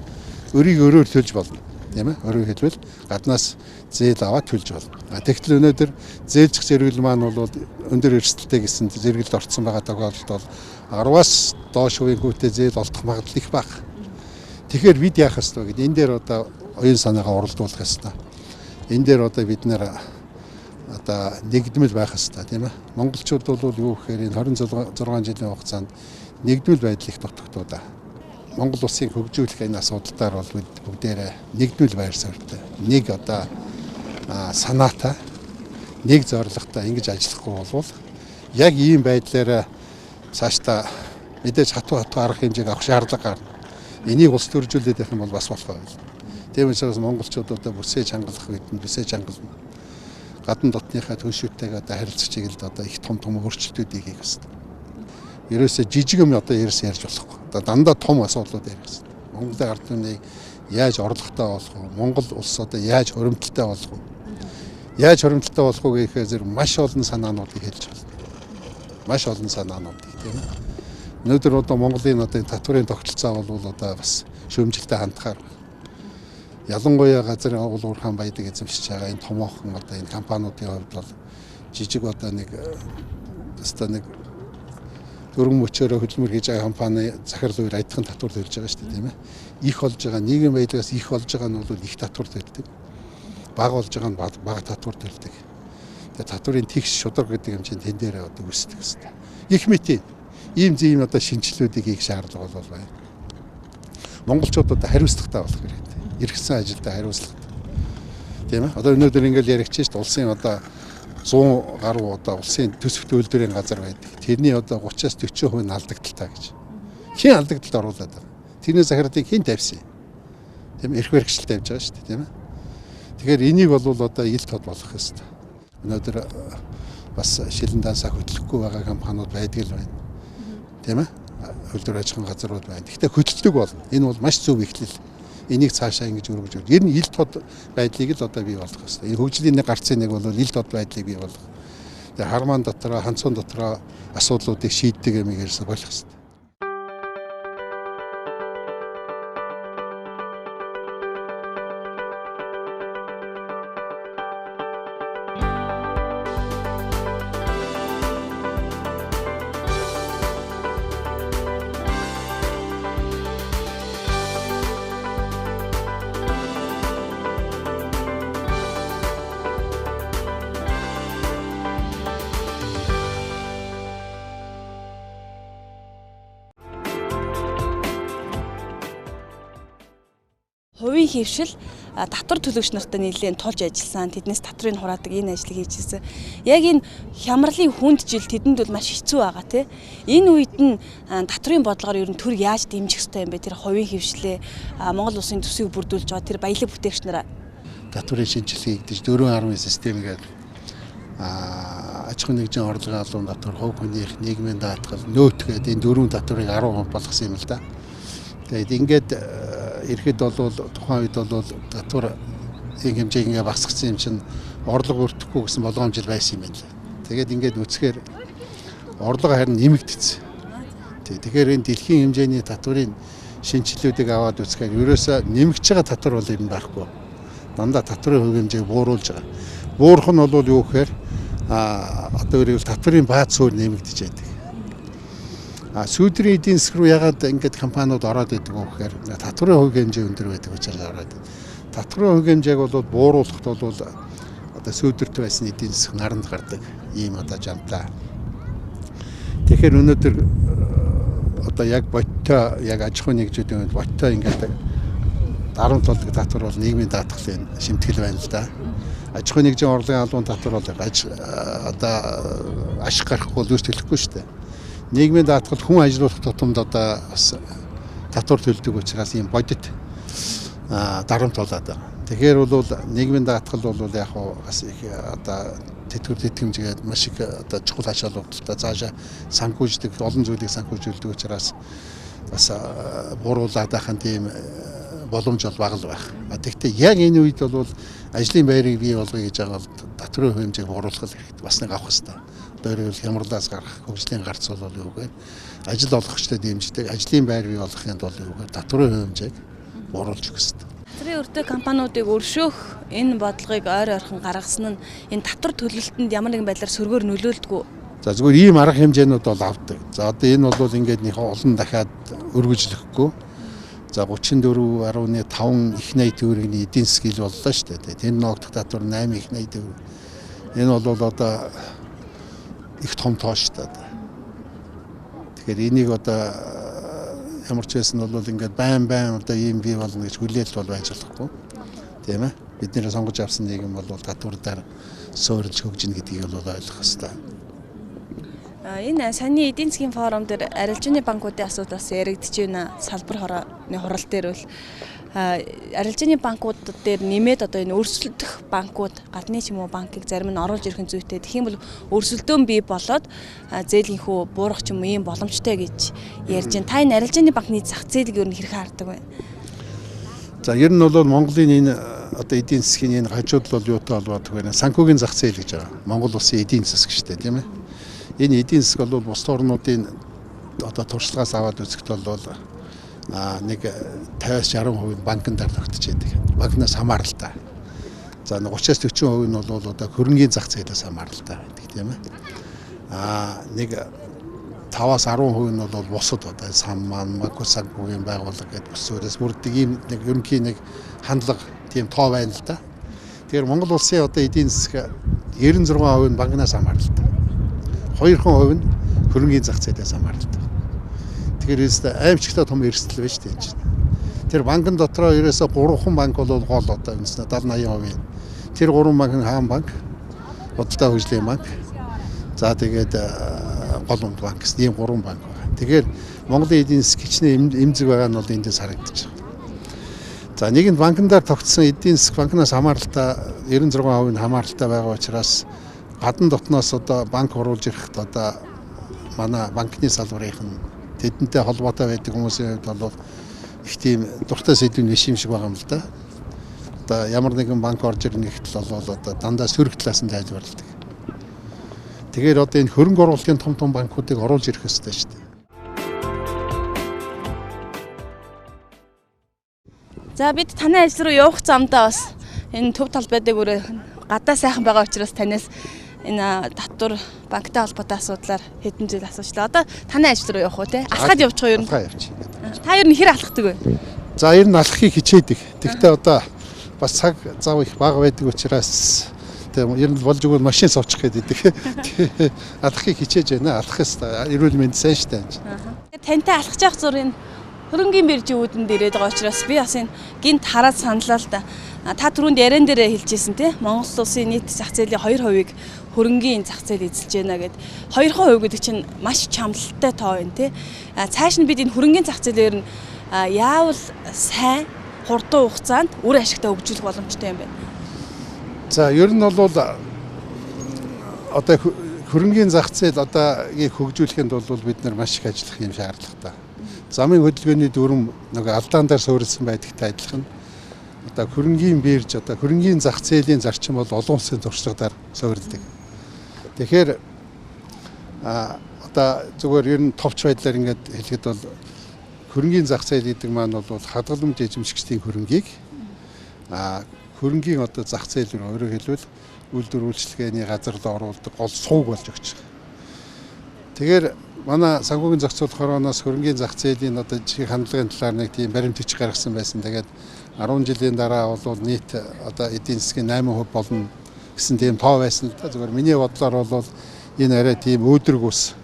Өрийг өөрөөр төлж болно. Тийм ээ? Өөрөөр хэлбэл гаднаас зээл аваад төлж болно. Тэгтэл өнөөдөр зээлжих зэрэгэл маань бол өндөр эрсдэлтэй гэсэн зэрэгэлд орцсон байгаа тохиолдолд бол 10-аас доош хувийн хүүтэй зээл олдох магадлал их бага. Тэгэхээр бид яах ёстой вэ гэдэг энэ дээр одоо оюун санаагаа уралдуулах ёстой. Энэ дээр одоо бид нэр одоо нэгдмэл байх ёстой, тийм ээ. Монголчууд бол юу гэхээр энэ 26 жилийн хугацаанд нэгдмэл байдал их дутагдуу. Монгол улсыг хөгжүүлэх энэ асуудал дээр бол бид бүгдээрээ нэгдмэл байр суурьтай. Нэг одоо санаатай, нэг зорилготой ингэж ажиллахгүй болвол яг ийм байдлаараа цаашдаа мэдээж хатуу арга хэмжээг авах шаардлага гарна. Энийг улс төржүүлээд явах юм бол бас болохгүй байна. Тийм учраас монголчууд одоо бүсээ чангалах үед нь бүсээ чангална. Гадна дотныхаа түншүүтэйгээ одоо харилцах чиглэлд одоо их том өөрчлөлтүүдийг хийх ёстой. Ерөөсөө жижиг юм одоо ерөөс ярьж болохгүй. Одоо дандаа том асуудлууд ярих ёстой. Монголын ард түмнийг яаж орлоготой болох вэ? Монгол улс одоо яаж хуримтлалтай болох вэ? Яаж хуримтлалтай болох вэ гэхээр зэрэг маш олон санаануудыг хэлж байна. Маш олон санаануудыг, тийм ээ. Өнөөдөр одоо Монголын одоо татварын тогтолцоо бол одоо бас шүүмжлэлтэй хандхаар ялангуяа газар уул уурхаан баядаг эзэмшиж байгаа энэ томоохон одоо энэ компаниудын хувьд бол жижиг одоо нэг өстой нэг дөрвөн мөчөөрөө хөдөлмөр хийж байгаа компани захирал үеэр адилхан татвар төлж байгаа шүү дээ, тийм ээ. Их олж байгаа нийгмийн баялагаас их олж байгаа нь бол их татвар төлдөг. Бага олж байгаа нь бага татвар төлдөг. Тэгээ татварын тэгш шударга гэдэг юм чинь тэн дээр одоо үүсдэг хэвээр. Их мэт ийм зэм одоо шинжилгүүдийг хийх шаардлага бол байна. Монголчууд одоо хариуцлагатай болох хэрэгтэй. Эргэсэн ажилдаа хариуцлагатай. Тийм ээ. Одоо өнөөдөр ингээл яригч шүү дээ. Улсын одоо 100 гаруй одоо улсын төсөвт үйлдвэрийн газар байдаг. Тэрний одоо 30-аас 40% нь алдагдaltaй гэж. Хэн алдагдaltaд оруулаад байгаа? Тэрний захирлыг хэн тавьсан? Тийм эрх баригчил тавьж байгаа шүү дээ, тийм ээ. Тэгэхээр энийг бол одоо ил тод болох ёстой. Өнөөдөр бас шилэн дансаа хөтлөхгүй байгаа компаниуд байдаг л байна. Тийм ээ. Үйлдвэр аж ахуйн газрууд байна. Гэхдээ хөтөлдөг болно. Энэ бол маш зөв эхлэл. Энийг цаашаа ингэж өргөжүүл. Ер нь ил тод байдлыг л одоо бий болгох ёстой. Энэ хөгжлийн нэг гарцын нэг бол ил тод байдлыг бий болгох. Тэгээ хармаан дотроо, ханцуун дотроо асуудлуудыг шийддэг юм ярьсан болох ёстой. Хувийн хэвшил татвар төлөгч нартай нэлээд тулж ажилласан. Тэднээс татврыг хураадаг энэ ажлыг хийж ирсэн. Яг энэ хямралын хүнд жил тэдэнд бол маш хэцүү байгаа тий. Энэ үед нь татврын бодлогоор ер нь төр яаж дэмжих ёстой юм бэ? Тэр хувийн хвшлээ Монгол улсын төсвийг бүрдүүлж байгаа тэр баялаг бүтээгч нараа. Татврын шинжилгээ хийгдэж 4.1 систем гэдэг аж ахуйн нэгжийн орлогын албан татвар, хувь хүнийх нийгмийн даатгал, нөөт гэдэг энэ дөрвөн татврыг 10% болгосон юм л да. Тэгээд ингээд ирэхэд бол тухайн үед бол татвар ийм хэмжээг ингээ багасгасан юм чинь орлого өртөхгүй гэсэн болгоомжил байсан юм байна лээ. Тэгээд ингээд үцхээр орлого харин нэмэгдсэн. Тэгэхээр энэ дэлхийн хэмжээний татврын шинжилгүүдийг аваад үзэхээр ерөөсөө нэмэгдэж байгаа татвар бол юм байхгүй. Дандаа татврын хувь хэмжээг бууруулж байгаа. Буурах нь бол юу гэхээр одоо өөрөөр татврын бааз суурь нэмэгдэж байдаг. Сүүдрийн эдийн засаг руу ягаад ингээд компаниуд ороод идэг вэ гэхээр татврын хувь хэмжээ өндөр байдаг учраас ороод. Татврын хувь хэмжээг бол бууруулахад бол одоо сүүдэрт байсан эдийн засаг наранд гардаг ийм одоо жамтай. Тэгэхээр өнөөдөр одоо яг бодтой яг аж ахуйн нэгжүүдийн хувьд бодтой ингээд дарамт болдог татвар бол нийгмийн даатгалын шимтгэл байна л да. Аж ахуйн нэгжийн орлогын албан татвар бол одоо ашиг гарахгүй бол үүс төлөхгүй шүү дээ. Нийгмийн даатгал хүн ажилуулах тутамд одоо бас татвар төлдөг учраас ийм бодит дарамт болоод байгаа. Тэгэхээр бол нийгмийн даатгал бол яг бас их одоо тэтгэвэр тэтгэмжгээд маш их одоо чухал ачаал өгдөлтэй цаашаа санхүүждэг олон зүйлийг санхүүжүүлдэг учраас бас бууруулад байхын тийм боломж бол бага л байх. Тэгэхдээ яг энэ үед бол ажлын байрыг бий болгоё гэж байгаа бол татврын хэмжээг бууруулах хэрэгтэй. Бас нэг авах хэрэгтэй. Одоо өөрөөр хямралаас гарах хөгжлийн гарц бол юу гэхээр ажил олгогчдод дэмждэг, ажлын байр бий болгохын тулд юу гэхээр татврын хэмжээг бууруулж өгөх хэрэгтэй. Татврын өртөө компаниудыг өршөөх энэ бодлогыг ойр ойрхон гаргасан нь энэ татвар төлөлтөнд ямар нэгэн байдлаар сөргөөр нөлөөлдөггүй. За зүгээр ийм арга хэмжээнүүд бол авдаг. За одоо энэ бол ингээд нэг олон дахиад өргөжлөхгүй. За 34.5 их 80 төгрөгийн эдийн засаг ил боллоо шүү дээ. Тэнд ногдох татвар 8 их 80 төгрөг. Энэ бол одоо их том тоо шүү дээ. Тэгэхээр энийг одоо ямар ч байсан бол ингээд байн одоо ийм бий болно гэж хүлээлт бол байж болохгүй. Тийм ээ. Бид нэр сонгож авсан нийгэм бол татвар дээр суурилж хөгжинэ гэдгийг бол ойлгох ёстой. Энэ саяны эдийн засгийн форум дээр арилжааны банкуудын асуудал бас яригдж байна. Салбар хорооны хурал дээр бол арилжааны банкуд дээр нэмээд одоо энэ өрсөлдөх банкуд гадны ч юм уу банкыг зарим нь оруулж ирэх нь зүйтэй. Тэгэх юм бол өрсөлдөөн бий болоод зээлийнхүү буурах ч юм уу ийм боломжтой гэж ярьж байна. Та энэ арилжааны банкны зах зээлийг ер нь хэрхэн хардаг вэ? За ер нь бол Монголын энэ одоо эдийн засгийн энэ хажуудал бол юутай холбоотой вэ? Санхүүгийн зах зээл гэж байгаа. Монгол улсын эдийн засаг шүү дээ, тийм ээ. Энэ эдийн засаг бол бусад орнуудын одоо туршлагаас аваад үзэхэд бол нэг 50-60% нь банкн дээр тогтож байдаг. Банкнаас хамааралтай. За 30-40% нь бол одоо хөрөнгийн зах зээлээс хамааралтай байдаг, тийм ээ. Нэг 5-10% нь бол бусад одоо сан ман, макро санхүүгийн байгууллага гэдэг бус зүйлээс бүрддэг ийм нэг ерөнхий нэг хандлага тийм тоо байна л да. Тэгэхээр Монгол улсын одоо эдийн засаг 96% нь банкнаас хамааралтай. 2% нь хөрөнгийн зах зээлээс хамааралтай. Тэгэхээр ерөөсөө аимшигтай том эрсдэл байна шүү дээ энэ чинь. Тэр банкн дотроо ерөөсөө 3 банк бол гол одоо үндснэ 70 80%. Тэр 3 банк нь Хаан банк, Худалдаа хөгжлийн банк, за тэгээд гол өмд банк гэсэн ийм 3 банк байна. Тэгэхээр Монголын эдийн засаг хичнээн эмзэг байгаа нь бол эндээс харагдаж байгаа. За нэг нь банкн дээр тогтсон эдийн засаг банкнаас хамааралтай 96% нь хамааралтай байгаа учраас гадна дотноос одоо банк оруулж ирэхэд одоо манай банкны салбарынх нь тэдэнтэй холбоотой байдаг хүмүүсийн хувьд бол их тийм дуртай сэдв биш юм шиг байгаа юм л да. Одоо ямар нэгэн банк орж ирнэ гэхэд л бол одоо дандаа сөрөг талаас нь тайлбарладаг. Тэгэхээр одоо энэ хөрөнгө оруулалтын том том банкуудыг оруулж ирэх ёстой шүү дээ. За бид танай ажил руу явах замдаа бас энэ төв талбайдаг өрөө гадаа сайхан байгаа учраас танаас энэ татвар банктай холбоотой асуудлаар хэдэн зүйл асуучлаа. Одоо танай ажил руу явах уу те? Алхаад явчих уу ер нь? Алхаа явчих. Та ер нь хэр алхдаг вэ? За ер нь алхахыг хичээдэг. Тэгэхдээ одоо бас цаг зав их бага байдаг учраас тийм ер нь болж өгвөл машин суучих гэдэг. Алхахыг хичээж байна. Алхах ёстой. Эрүүл мэнд сайн шүү дээ. Тантай алхаж явах зур энэ хөрөнгийн биржийн үүдэнд ирээд байгаа учраас би бас энэ гинт хараад саналаа л да. Та түрүүнд яриан дээр хэлжсэн тий Монгол улсын нийт зах зээлийн 2%-ийг хөрөнгийн зах зээл эзэлж байна гэд. 2% гэдэг чинь маш чамлалтай тоо байна тий. Цааш нь бид энэ хөрөнгийн зах зээлээр нь яавал сайн хурдан хугацаанд үр ашигтай хөгжүүлэх боломжтой юм байна. За ер нь бол одоо хөрөнгийн зах зээл одоогийг хөгжүүлэхэд бол бид нар маш их ажиллах юм шаардлагатай. Замын хөдөлгөөний дүрм нэг алдаан дээр суурилсан байдагтай адилхан. Одоо хөрөнгийн бирж одоо хөрөнгийн зах зээлийн зарчим бол олон улсын туршлагаар суурилдаг. Тэгэхээр одоо зүгээр ер нь товч байдлаар ингээд хэлэхэд бол хөрөнгийн зах зээл гэдэг маань бол хадгаламж эзэмшигчдийн хөрөнгийг хөрөнгийн одоо зах зээл рүү өөрөөр хэлбэл үйлдвэр үйлчилгээний газар руу оруулдаг гол сууг болж өгч байгаа. Тэгэхээр манай санхүүгийн зохицуулах хорооноос хөрөнгийн зах зээлийн одоо жишээ хандлагын талаар нэг тийм баримт бичиг гаргасан байсан. Тэгээд 10 жилийн дараа бол нийт одоо эдийн засгийн 8% болно гэсэн тийм тоо байсан л да. Зүгээр миний бодлоор бол энэ арай тийм өөдрөг ус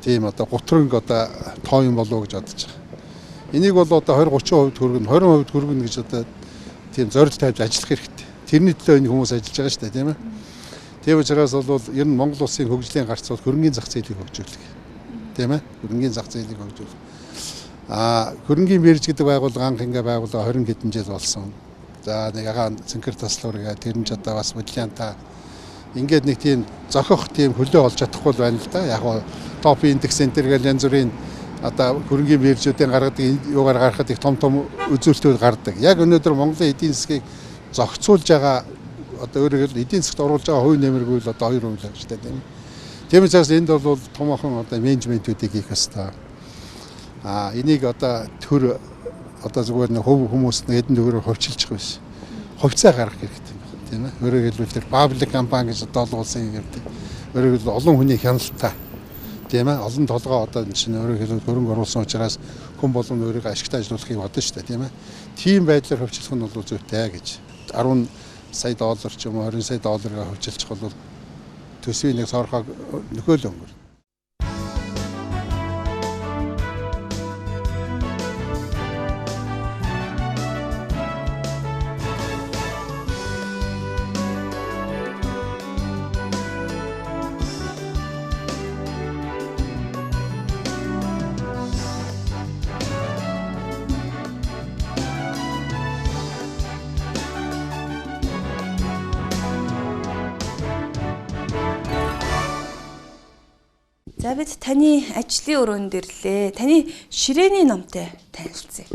тийм одоо гутранг одоо тоо юм болов уу гэж бодож байгаа. Энийг бол одоо 20 30% хүргэнэ, 20% хүргэнэ гэж одоо тийм зорилт тавьж ажиллах хэрэгтэй. Тэрний төлөө энэ хүмүүс ажиллаж байгаа шүү дээ, тийм ээ. Тийм учраас бол ер нь Монгол улсын хөгжлийн гарц бол хөрөнгийн зах зээлийг хөгжүүлэх. Тийм ээ? Хөрөнгийн зах зээлийг хөгжүүлэх. Хөрөнгийн бирж гэдэг байгууллага анх ингээ байгууллага 20 хэдэн жил болсон. За нэг агаан цэнхэр таслуур гээ тэр нь ч одоо бас бодлианта ингээд нэг тийм зохих тийм хөлөө олж чадахгүй байна л да. Яг нь топ индекс центр гэл янз бүрийн одоо хөрөнгийн биржүүдийн гаргадаг юугаар гаргахад их том том үзүүлэлтүүд гардаг. Яг өнөөдөр Монголын эдийн засгийг зохицуулж байгаа одоо өөрөөр хэлбэл эдийн засгт оруулж байгаа хувь нэмэргүй л одоо 2% л гэж тийм. Тийм учраас энд бол томоохон одоо менежментүүдийг хийх ёстой. Энийг одоо төр одоо зүгээр нэг хувь хүмүүс нэг хэдэн төгрөгөөр хувьчилчих биш. Хувьцаа гаргах хэрэгтэй юм байна, тийм ээ. Өөрөөр хэлбэл тэр паблик компани гэж одоо олон улсын ярьдаг. Өөрөөр хэлбэл олон хүний хяналттай. Тийм ээ. Олон толгой одоо энэ чинь өөрөөр хэлбэл хөрөнгө оруулсан учраас хүн болгон өөрийгөө ашигтай ажиллуулахыг бодно шүү дээ, тийм ээ. Тийм байдлаар хувьчлах нь бол зүйтэй гэж. 10 сая доллар ч юм уу 20 сая доллараар хувьчилчих бол төсвийн нэг сорхоо нөхөөл өнгөр. За бид таны ажлын өрөөнд ирлээ. Таны ширээний номтой танилцъя.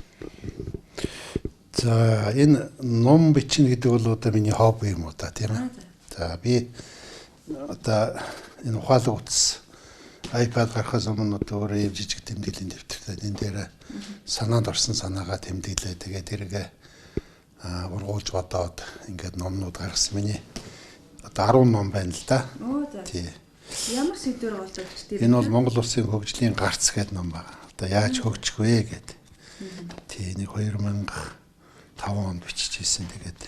За энэ ном бичнэ гэдэг бол одоо миний хобби юм уу та тийм ээ. За би одоо энэ ухаалаг утас iPad гарахаас өмнө одоо өөрөө ийм жижиг тэмдэглэлийн дэвтэртэй энэ дээр санаанд орсон санаагаа тэмдэглээ. Тэгээд тэргээ ургуулж бодоод ингээд номнууд гаргасан. Миний одоо 10 ном байна л да. Тий. Ямар сэдвээр болж байгаа вэ? Энэ бол Монгол улсын хөгжлийн гарц гэдэг ном байна. Одоо яаж хөгжих вэ гэдэг. Тий, нэг 2005 онд биччихсэн. Тэгээд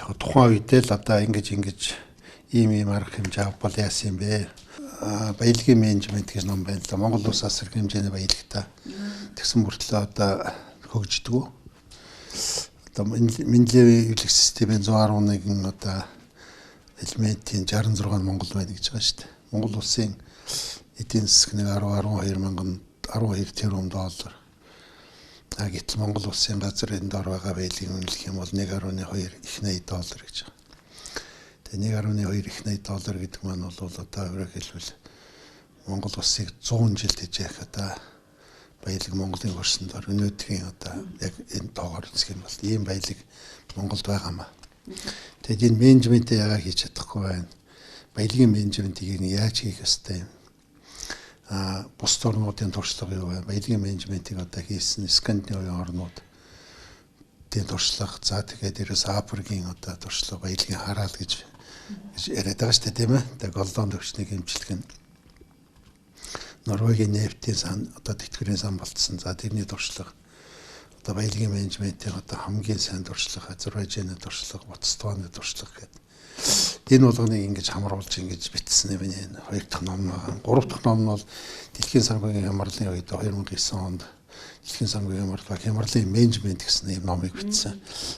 яг тухайн үедээ л одоо ингэж ийм арга хэмжээ авбал яасан юм бэ? Баялагын менежмент гэж ном байна л да. Монгол улс асар хэмжээний баялагтай. Тэгсэн мөртлөө одоо хөгждөггүй. Одоо Менделеевийн эвлэх системийн 111 одоо элементийн 66 нь Монгол байна гэж байгаа шүү дээ. Монгол улсын эдийн засаг нэг 10 12 мянган 12 тэрбум доллар. Гэтэл Монгол улсын газар энд дор байгаа баялагын үнэлэх юм бол 1.2 их 80 доллар гэж байгаа. Тэгээ 1.2 их 80 доллар гэдэг маань бол одоо өөрөөр хэлбэл Монгол улсыг 100 жил тэжээх одоо баялаг Монголын хөрсөн дор өнөөдрийн одоо яг энэ тоогоор үзэх юм бол ийм баялаг Монголд байгаа маа. Тэгээд энэ менежментээ яагаад хийж чадахгүй байна? Баялагын менежментийг яаж хийх ёстой юм? Бусад орнуудын туршлага юу вэ? Баялагын менежментийг одоо хийсэн Скандинавын орнууд тийм туршлага. За тэгээд дээрээс Африкийн одоо туршлага баялагын хараал гэж яриад байгаа шүү дээ, тийм ээ. Тэгээд Голланд төвчнийг хэмжлэх нь Норвегийн нефтийн сан одоо тэтгэврийн сан болцсон. За тэрний туршлага одоо баялагын менежментийн одоо хамгийн сайн туршлага, Азербайджаны туршлага, Ботсваны туршлага гэдэг. Энэ болгоныг ингэж хамруулж ингэж бичсэн юм энэ хоёр дахь ном байгаа. Гурав дахь ном нь бол дэлхийн санхүүгийн хямралын үед 2009 онд Дэлхийн санхүүгийн хямрал ба хямралын менежмент гэсэн ийм номыг бичсэн.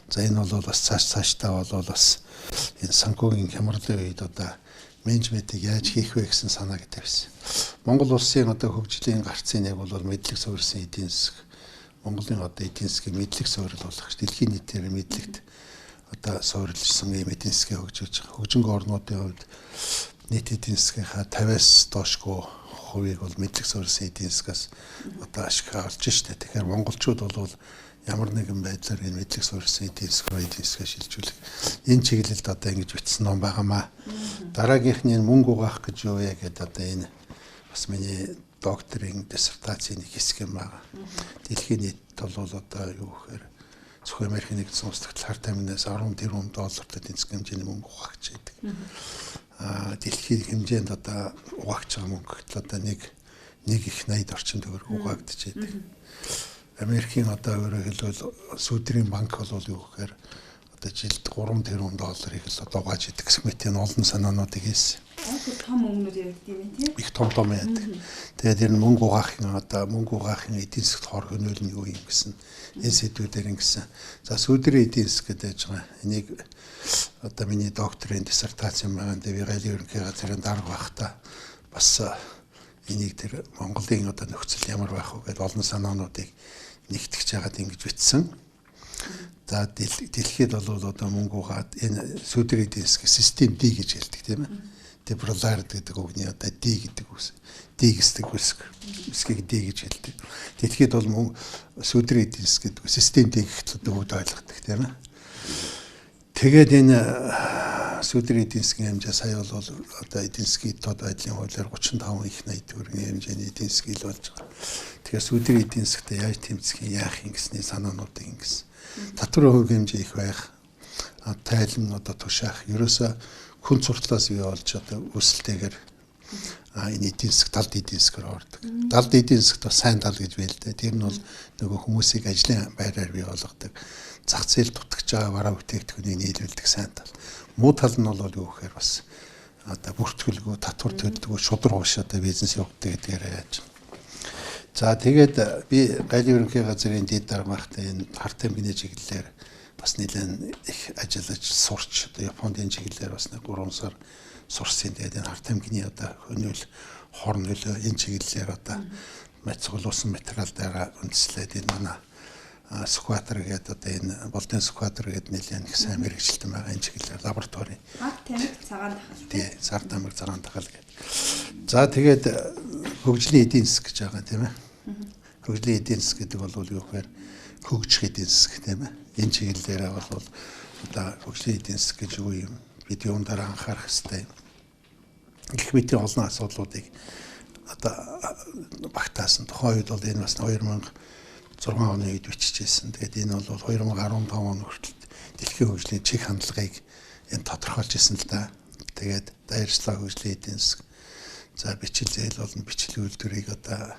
За энэ бол бас цаашдаа бол бас энэ санхүүгийн хямралын үед одоо менежментийг яаж хийх вэ гэсэн санааг тавьсан. Монгол улсын одоо хөгжлийн гарцын нэг бол мэдлэг суурьсан эдийн засаг. Монголын одоо эдийн засгийг мэдлэг суурил болгох, дэлхийн нийтээр мэдлэгт одоо суурилсан ийм эдийн засгийг хөгжүүлж байгаа. Хөгжингүй орнуудын хувьд нийт эдийн засгийнхаа 50-аас доошгүй хувийг бол мэдлэг суурилсан эдийн засгаас одоо ашиг олж штэ. Тэгэхээр монголчууд бол ямар нэгэн байдлаар энэ мэдлэг суурилсан эдийн засаг руу эдийн засгаа шилжүүлэх энэ чиглэлд одоо ингэж бичсэн ном байгаамаа. Дараагийнх нь энэ мөнгө угаах гэж юу вэ гэдээ одоо энэ бас миний докторийн диссертацийн нэг хэсэг юм байна. Дэлхийн нийт бол одоо юу гэхээр зөвхөн Америкийн нэгдсэн улс дахь хар тамхинаас 10 тэрбум доллартай эдийн засгийн хэмжээний мөнгө угаагч байдаг. Дэлхийн хэмжээнд одоо угаагч байгаа мөнгө гэтэл одоо нэг их 80 орчим төгрөг угаагдаж байдаг. Америкийн одоо өөрөөр хэлбэл сүдрийн банк бол юу гэхээр одоо жилд 3 тэрбум долларыг л одоо угааж идэг гэсэн мэт энэ олон санаануудыг хийсэн. Айгүй том мөнгнүүд яригдсан юм тий. Их том том яадаг. Тэгээд тэр мөнгө угаахын одоо мөнгө угаахын эдийн засгт хор хөнөөл нь юу юм гэсэн энэ сэдвүүдээр ингэсэн. За сүдрийн эдийн засаг гэдэг байгаа. Энийг одоо миний докторийн диссертац юм байгаа. Би галын ерөнхий газрын дарга байхдаа бас энийг тэр Монголын одоо нөхцөл ямар байх вэ гэдээ олон санаануудыг нэгтгэж хагаад ингэж бичсэн. За дэлхийд бол одоо мөнгө угаад энэ сүдрийн эдийн засгийн систем D гэж хэлдэг тийм ээ. Дебролард гэдэг үгний одоо D гэдэг үс. D гэсэн үсгийг D гэж хэлдэг. Дэлхийд бол мөнгө сүдрийн эдийн засаг гэдэг систем D гэхэд одоо бүгд ойлгодог тийм ээ. Тэгээд энэ сүдрийн эдийн засгийн хэмжээ сая бол одоо эдийн засгийн тод байдлын хуулиар 35 их 80 төгрөгийн хэмжээний эдийн засгийг л болж байгаа. Тэгэхээр сүдрийн эдийн засагт яаж тэмцэх юм, яах юм гэсний санаануудыг ингэсэн. Татварын хөв хэмжээ их байх, тайлан одоо тушаах, ерөөсөө хүн суртлаас бий болж одоо өсөлтөөр энэ эдийн засаг талд эдийн засгаар ордог. Далд эдийн засагт бас сайн тал гэж байна л да. Тэр нь бол нөгөө хүмүүсийг ажлын байраар бий болгодог. Зах зээл дутагч байгаа бараа бүтээгдэхүүнийг нийлүүлдэг сайн тал. Муу тал нь бол юу гэхээр бас одоо бүртгэлгүй, татвар төлдөггүй, шударга биш одоо бизнес явагддаг гэдгээр яаж. За тэгээд би галын ерөнхий газрын дэд дарга байхдаа энэ хар тамхины чиглэлээр бас нэлээд их ажиллаж сурч одоо Японд энэ чиглэлээр бас 3 сар сурсан. Тэгээд энэ хар тамхины одоо хөнөөл, хор нөлөө энэ чиглэлээр одоо цуглуулсан материал дээр үндэслээд энэ манай Сүхбаатар гэдэг одоо энэ Болдын Сүхбаатар гэдэг нэлээд их сайн мэргэжилтэн байгаа энэ чиглэлээр лаборатори. Хар тамхи цагаан дахал. Тий, хар тамхи цагаан дахал гэдэг. За тэгээд хөгжлийн эдийн засаг гэж байгаа тийм ээ. Хөгжлийн эдийн засаг гэдэг бол юу гэхээр хөгжих эдийн засаг тийм ээ. Энэ чиглэлээр бол одоо хөгжлийн эдийн засаг гэж юу юм? Бид юун дээр анхаарах ёстой юм. Гэх мэтийн олон асуудлуудыг одоо багтаасан. Тухайн үед бол энэ бас 2006 оны үед биччихсэн. Тэгээд энэ бол 2015 он хүртэл дэлхийн хөгжлийн чиг хандлагыг энэ тодорхойлж ирсэн л да. Тэгээд даяарчлаа хөгжлийн эдийн засаг. За бичил зээл болон бичил үйлдвэрийг одоо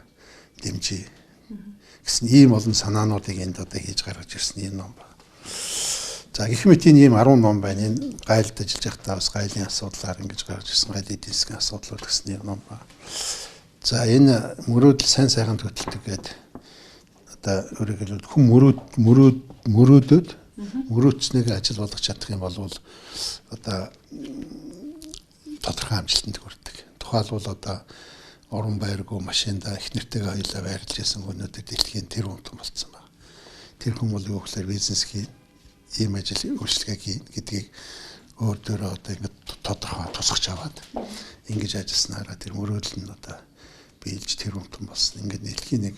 дэмжиж гэсэн ийм олон санаануудыг энд одоо хийж гаргаж ирсэн энэ ном байна. За гэх мэт энэ ийм 10 ном байна. Энэ гайлд ажиллаж байхдаа бас гайлын асуудлаар ингэж гаргаж ирсэн гайл эдийн засгийн асуудлууд гэсэн ийм ном байна. За энэ мөрөөдөл сайн сайхан хөтэлдэг гэдэг одоо өөрөөр хэлбэл хүн мөрөөдөд мөрөөдснийг ажил болгож чадах юм бол одоо тодорхой амжилтанд хүрдэг. Тухайлбал одоо орон байргүй машинда их нэртэйгээ хоёулаа байрлаж исэн өнөөдөр дэлхийн тэр хүмтэн болцсон байна. Тэр хүн бол юу гэхээр бизнес хийн, ийм ажил үйлчлэгээ хийн гэдгийг өөр дөрөө одоо ингэ тодорхой тусгаж аваад ингэж ажилласнараа тэр мөрөөдөл нь одоо биелж тэр хүмтэн болсон. Ингээд дэлхийн нэг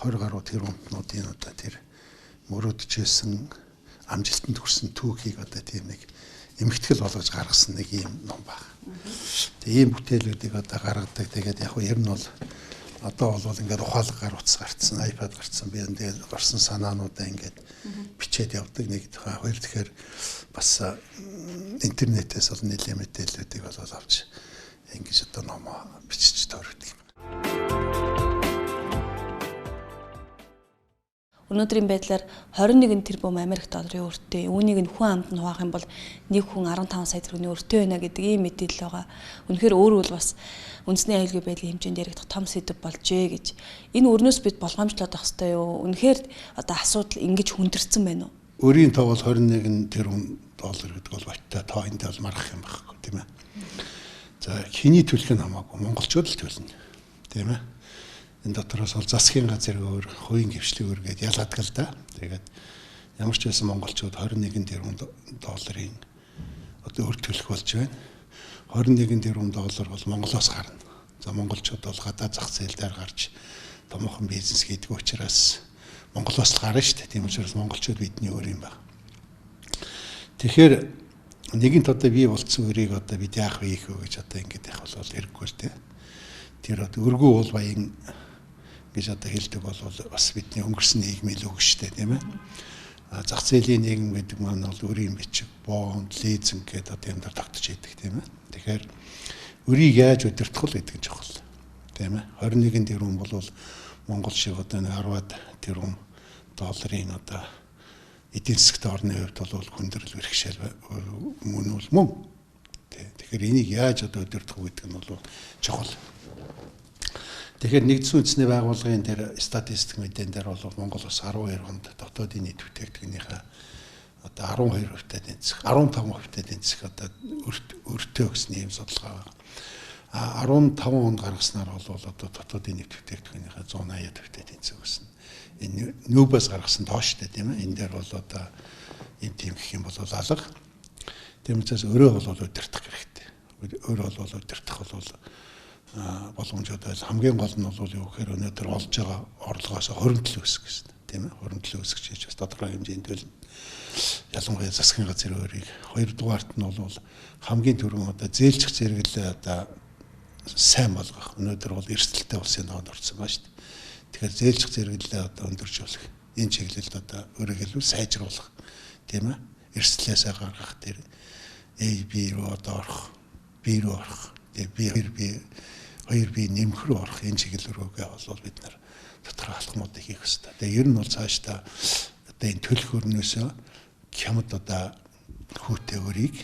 20 гаруй тэр хүмтнуудын одоо тэр мөрөөдөжсэн амжилтанд хүрсэн түүхийг одоо тийм нэг эмхтгэл болгож гаргасан нэг ийм ном баг. Тэгээ ийм бүтээлүүдийг одоо гаргадаг. Тэгээд яг нь ер нь бол одоо бол ингээд ухаалаг гар утас гарцсан, iPad гарцсан. Би тэгээд гарсан санаануудаа ингээд бичээд явдаг. Нэг хоёр тэгэхээр бас интернетээс бол нэлээд мэдээллүүдийг бол авч ингэж одоо ном бичиж төрөгдөг юм. Өнөөдрийн байдлаар 21 тэрбум Америк долларын өртөө. Үүнийг нь хүн амд нь хуваах юм бол нэг хүн 15 сая төгрөгийн өртөө байна гэдэг ийм мэдээлэл байгаа. Үнэхээр өөр бол бас үндэсний аюулгүй байдлын хэмжээнд яригдах том сэдэв болжээ гэж. Энэ өрнөөс бид болгоомжлоод авах ёстой юу? Үнэхээр одоо асуудал ингэж хүндэрсэн байна уу? Өрийн тоо бол 21 тэрбум доллар гэдэг бол баттай тоо, энд бол маргах юм байхгүй, тийм ээ. За, хэний төлөх нь хамаагүй, монголчууд л төлнө, тийм ээ. Энэ дотроос бол засгийн газар өөр, хувийн хвшлэг өөр гэдээ ялгаадаг л да. Тэгээд ямар ч байсан монголчууд 21 тэрбум долларын одоо өр төлөх болж байна. 21 тэрбум доллар бол Монголоос гарна. За, монголчууд бол гадаад зах зээл дээр гарч томоохон бизнес хийдэг учраас Монголоос л гарна шүү дээ. Тийм учраас монголчууд бидний өөр юм байна. Тэгэхээр нэгэнт одоо бий болцсон өрийг одоо бид яах вэ их вэ гэж одоо ингэж явах бол хэрэггүй л дээ. Тэр одоо өргүү уул баян гэж одоо хэлдэг бол бас бидний өнгөрсөн нийгмийн л үг шүү дээ, тийм ээ. Зах зээлийн нийгэм гэдэг маань бол өрийн бичиг, бонд, лизинг гэдэг одоо юм дээр тогтож идэг, тийм ээ. Тэгэхээр өрийг яаж удирдах вэ гэдэг нь чухал, тийм ээ. 21 тэрбум бол Монгол шиг одоо нэг 10-аад тэрбум долларын одоо эдийн засгт орны хувьд бол хүндрэл бэрхшээл мөн үл мөн. Тэгэхээр энийг яаж одоо удирдах вэ гэдэг нь бол чухал. Тэгэхээр нэгдсэн үндэсний байгууллагын тэр статистик мэдэн дээр бол Монгол улс 12 онд дотоодын нийт бүтээгдэхүүнийхээ одоо 12% тэнцэх, 15% тэнцэх одоо өртөө гэсэн ийм судалгаа байна. А 15 онд гаргаснаар бол одоо дотоодын нийт бүтээгдэхүүнийхээ 180% тэнцэх гэсэн. Энэ нүүбээс гаргасан тоо шүү дээ, тийм ээ. Энэ дээр бол одоо ийм тийм гэх юм бол алга. Тийм учраас өрөө бол удирдах хэрэгтэй. Өрөө бол удирдах бол боломжтой байл. Хамгийн гол нь бол юу гэхээр өнөөдөр олж байгаа орлогоос хуримтлал үүсгэх гэсэн, тийм ээ. Хуримтлал үүсгэж хийж бас тодорхой хэмжээнд төлнө. Ялангуяа засгийн газрын өрийг. Хоёрдугаарт нь бол хамгийн түрүүн одоо зээлчих зэрэглээ одоо сайн болгох. Өнөөдөр бол эрсдэлтэй улсын тоонд орсон байна шүү дээ. Тэгэхээр зээлчих зэрэглээ одоо өндөржүүлэх. Энэ чиглэлд одоо өөрөөр хэлбэл сайжруулах, тийм ээ. Эрсдлээсээ гаргах, тэр A, B руу одоо орох, B руу орох, тэгээ B 2 B 2 B нэмэх рүү орох энэ чиглэл рүүгээ бол бид нар тодорхой алхмуудыг хийх ёстой. Тэгээ ер нь бол цаашдаа одоо энэ төлөх өрнөөсөө хямд одоо хүүтэй өрийг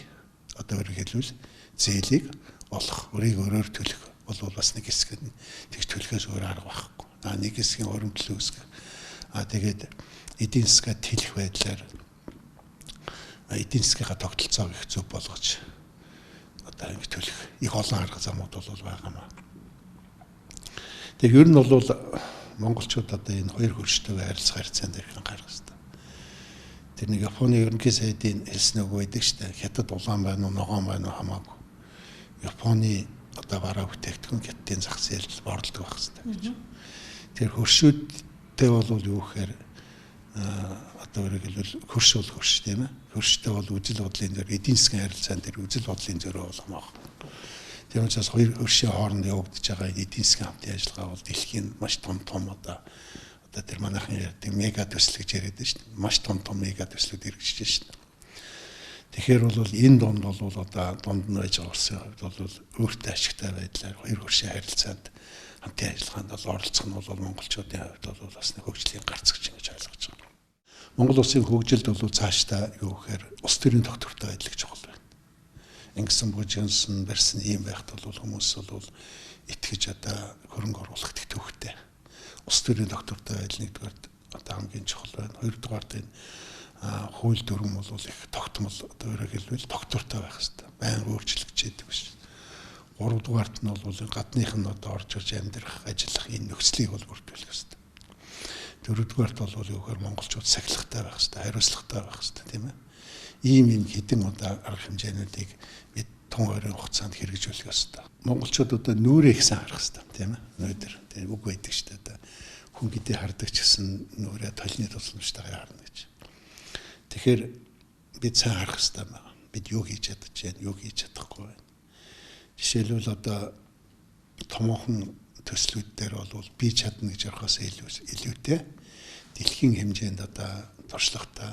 одоо өөрөөр хэлбэл зээлийг олох, өрийг өөрөөр төлөх бол бас нэг хэсэг нь тэгж төлөхөөс өөр арга байхгүй. А нэг хэсгийн хуримтлал үүсгэх. А тэгээд эдийн засгаа тэлэх байдлаар эдийн засгийнхаа тогтолцоог их зөв болгож одоо ингэ төлөх их олон арга замууд бол байгаа юм аа. Тэгэхээр ер нь бол монголчууд одоо энэ хоёр хөрштэйгээ харилцах харьцаанд их анхаарах хэрэгтэй. Тэр нэг Японы ерөнхий сайдын хэлсэн үг байдаг шүү дээ. Хятад улаан байна уу, ногоон байна уу хамаагүй. Японы одоо бараа бүтээгдэхүүн Хятадын зах зээлд борлдог байх хэрэгтэй гэж. Тэр хөршүүдтэй бол юу гэхээр одоо өөрөөр хэлбэл хөрш бол хөрш, тийм ээ. Хөрштэй бол үзэл бодлын дээр эдийн засгийн харилцаан дээр үзэл бодлын зөрүү болох юм. Тийм учраас хоёр хөршийн хооронд явагдаж байгаа эдийн засгийн хамтын ажиллагаа бол дэлхийн маш том том одоо тэр манайхан ярьдаг мега төсөл гэж яриад байна шүү дээ. Маш том том мега төслүүд хэрэгжиж байна шүү дээ. Тэгэхээр бол энэ дунд бол одоо дунд нь байж байгаа улсын хувьд бол өөртөө ашигтай байдлаар хоёр хөршийн харилцаанд хамтын ажиллагаанд бол оролцох нь бол монголчуудын хувьд бол бас нэг хөгжлийн гарц гэж ингэж ойлгож байгаа. Монгол улсын хөгжилд бол цаашдаа юу гэхээр улс төрийн тогтвортой байдал гэж чухал байна. Ингэсэн бужигнсан барьсан ийм байхад бол хүмүүс бол итгэж одоо хөрөнгө оруулах төвхтэй. Улс төрийн тогтвортой байдал нэгдүгээр одоо хамгийн чухал байна. Хоёрдугаарт энэ хууль дүрэм бол их тогтмол, одоо өөрөөр хэлбэл тогтвортой байх хэрэгтэй. Байнга өөрчлөгдөж байдаг биш. Гуравдугаарт нь бол гадных нь одоо орж ирж амьдрах, ажиллах энэ нөхцөлийг бол бүрдүүлэх хэрэгтэй. Дөрөвдүгээрт бол юу гэхээр монголчууд сахилгатай байх хэрэгтэй, хариуцлагатай байх хэрэгтэй, тийм ээ. Ийм юм хэдэн одоо арга хэмжээнүүдийг бид тун ойрын хугацаанд хэрэгжүүлэх ёстой. Монголчууд одоо нүрээ их сайн харах хэрэгтэй, тийм ээ. Өнөөдөр тийм үг байдаг шүү дээ. Одоо хүн гэдээ хардаг ч гэсэн нүрээ толны тусламжтайгаар харна гэж. Тэгэхээр бид сайн харах хэрэгтэй байна. Бид юу хийж чадаж байна, юу хийж чадахгүй байна. Жишээлбэл одоо томоохон төслүүд дээр бол би чадна гэж ярихаас илүүтэй дэлхийн хэмжээнд одоо туршлагатай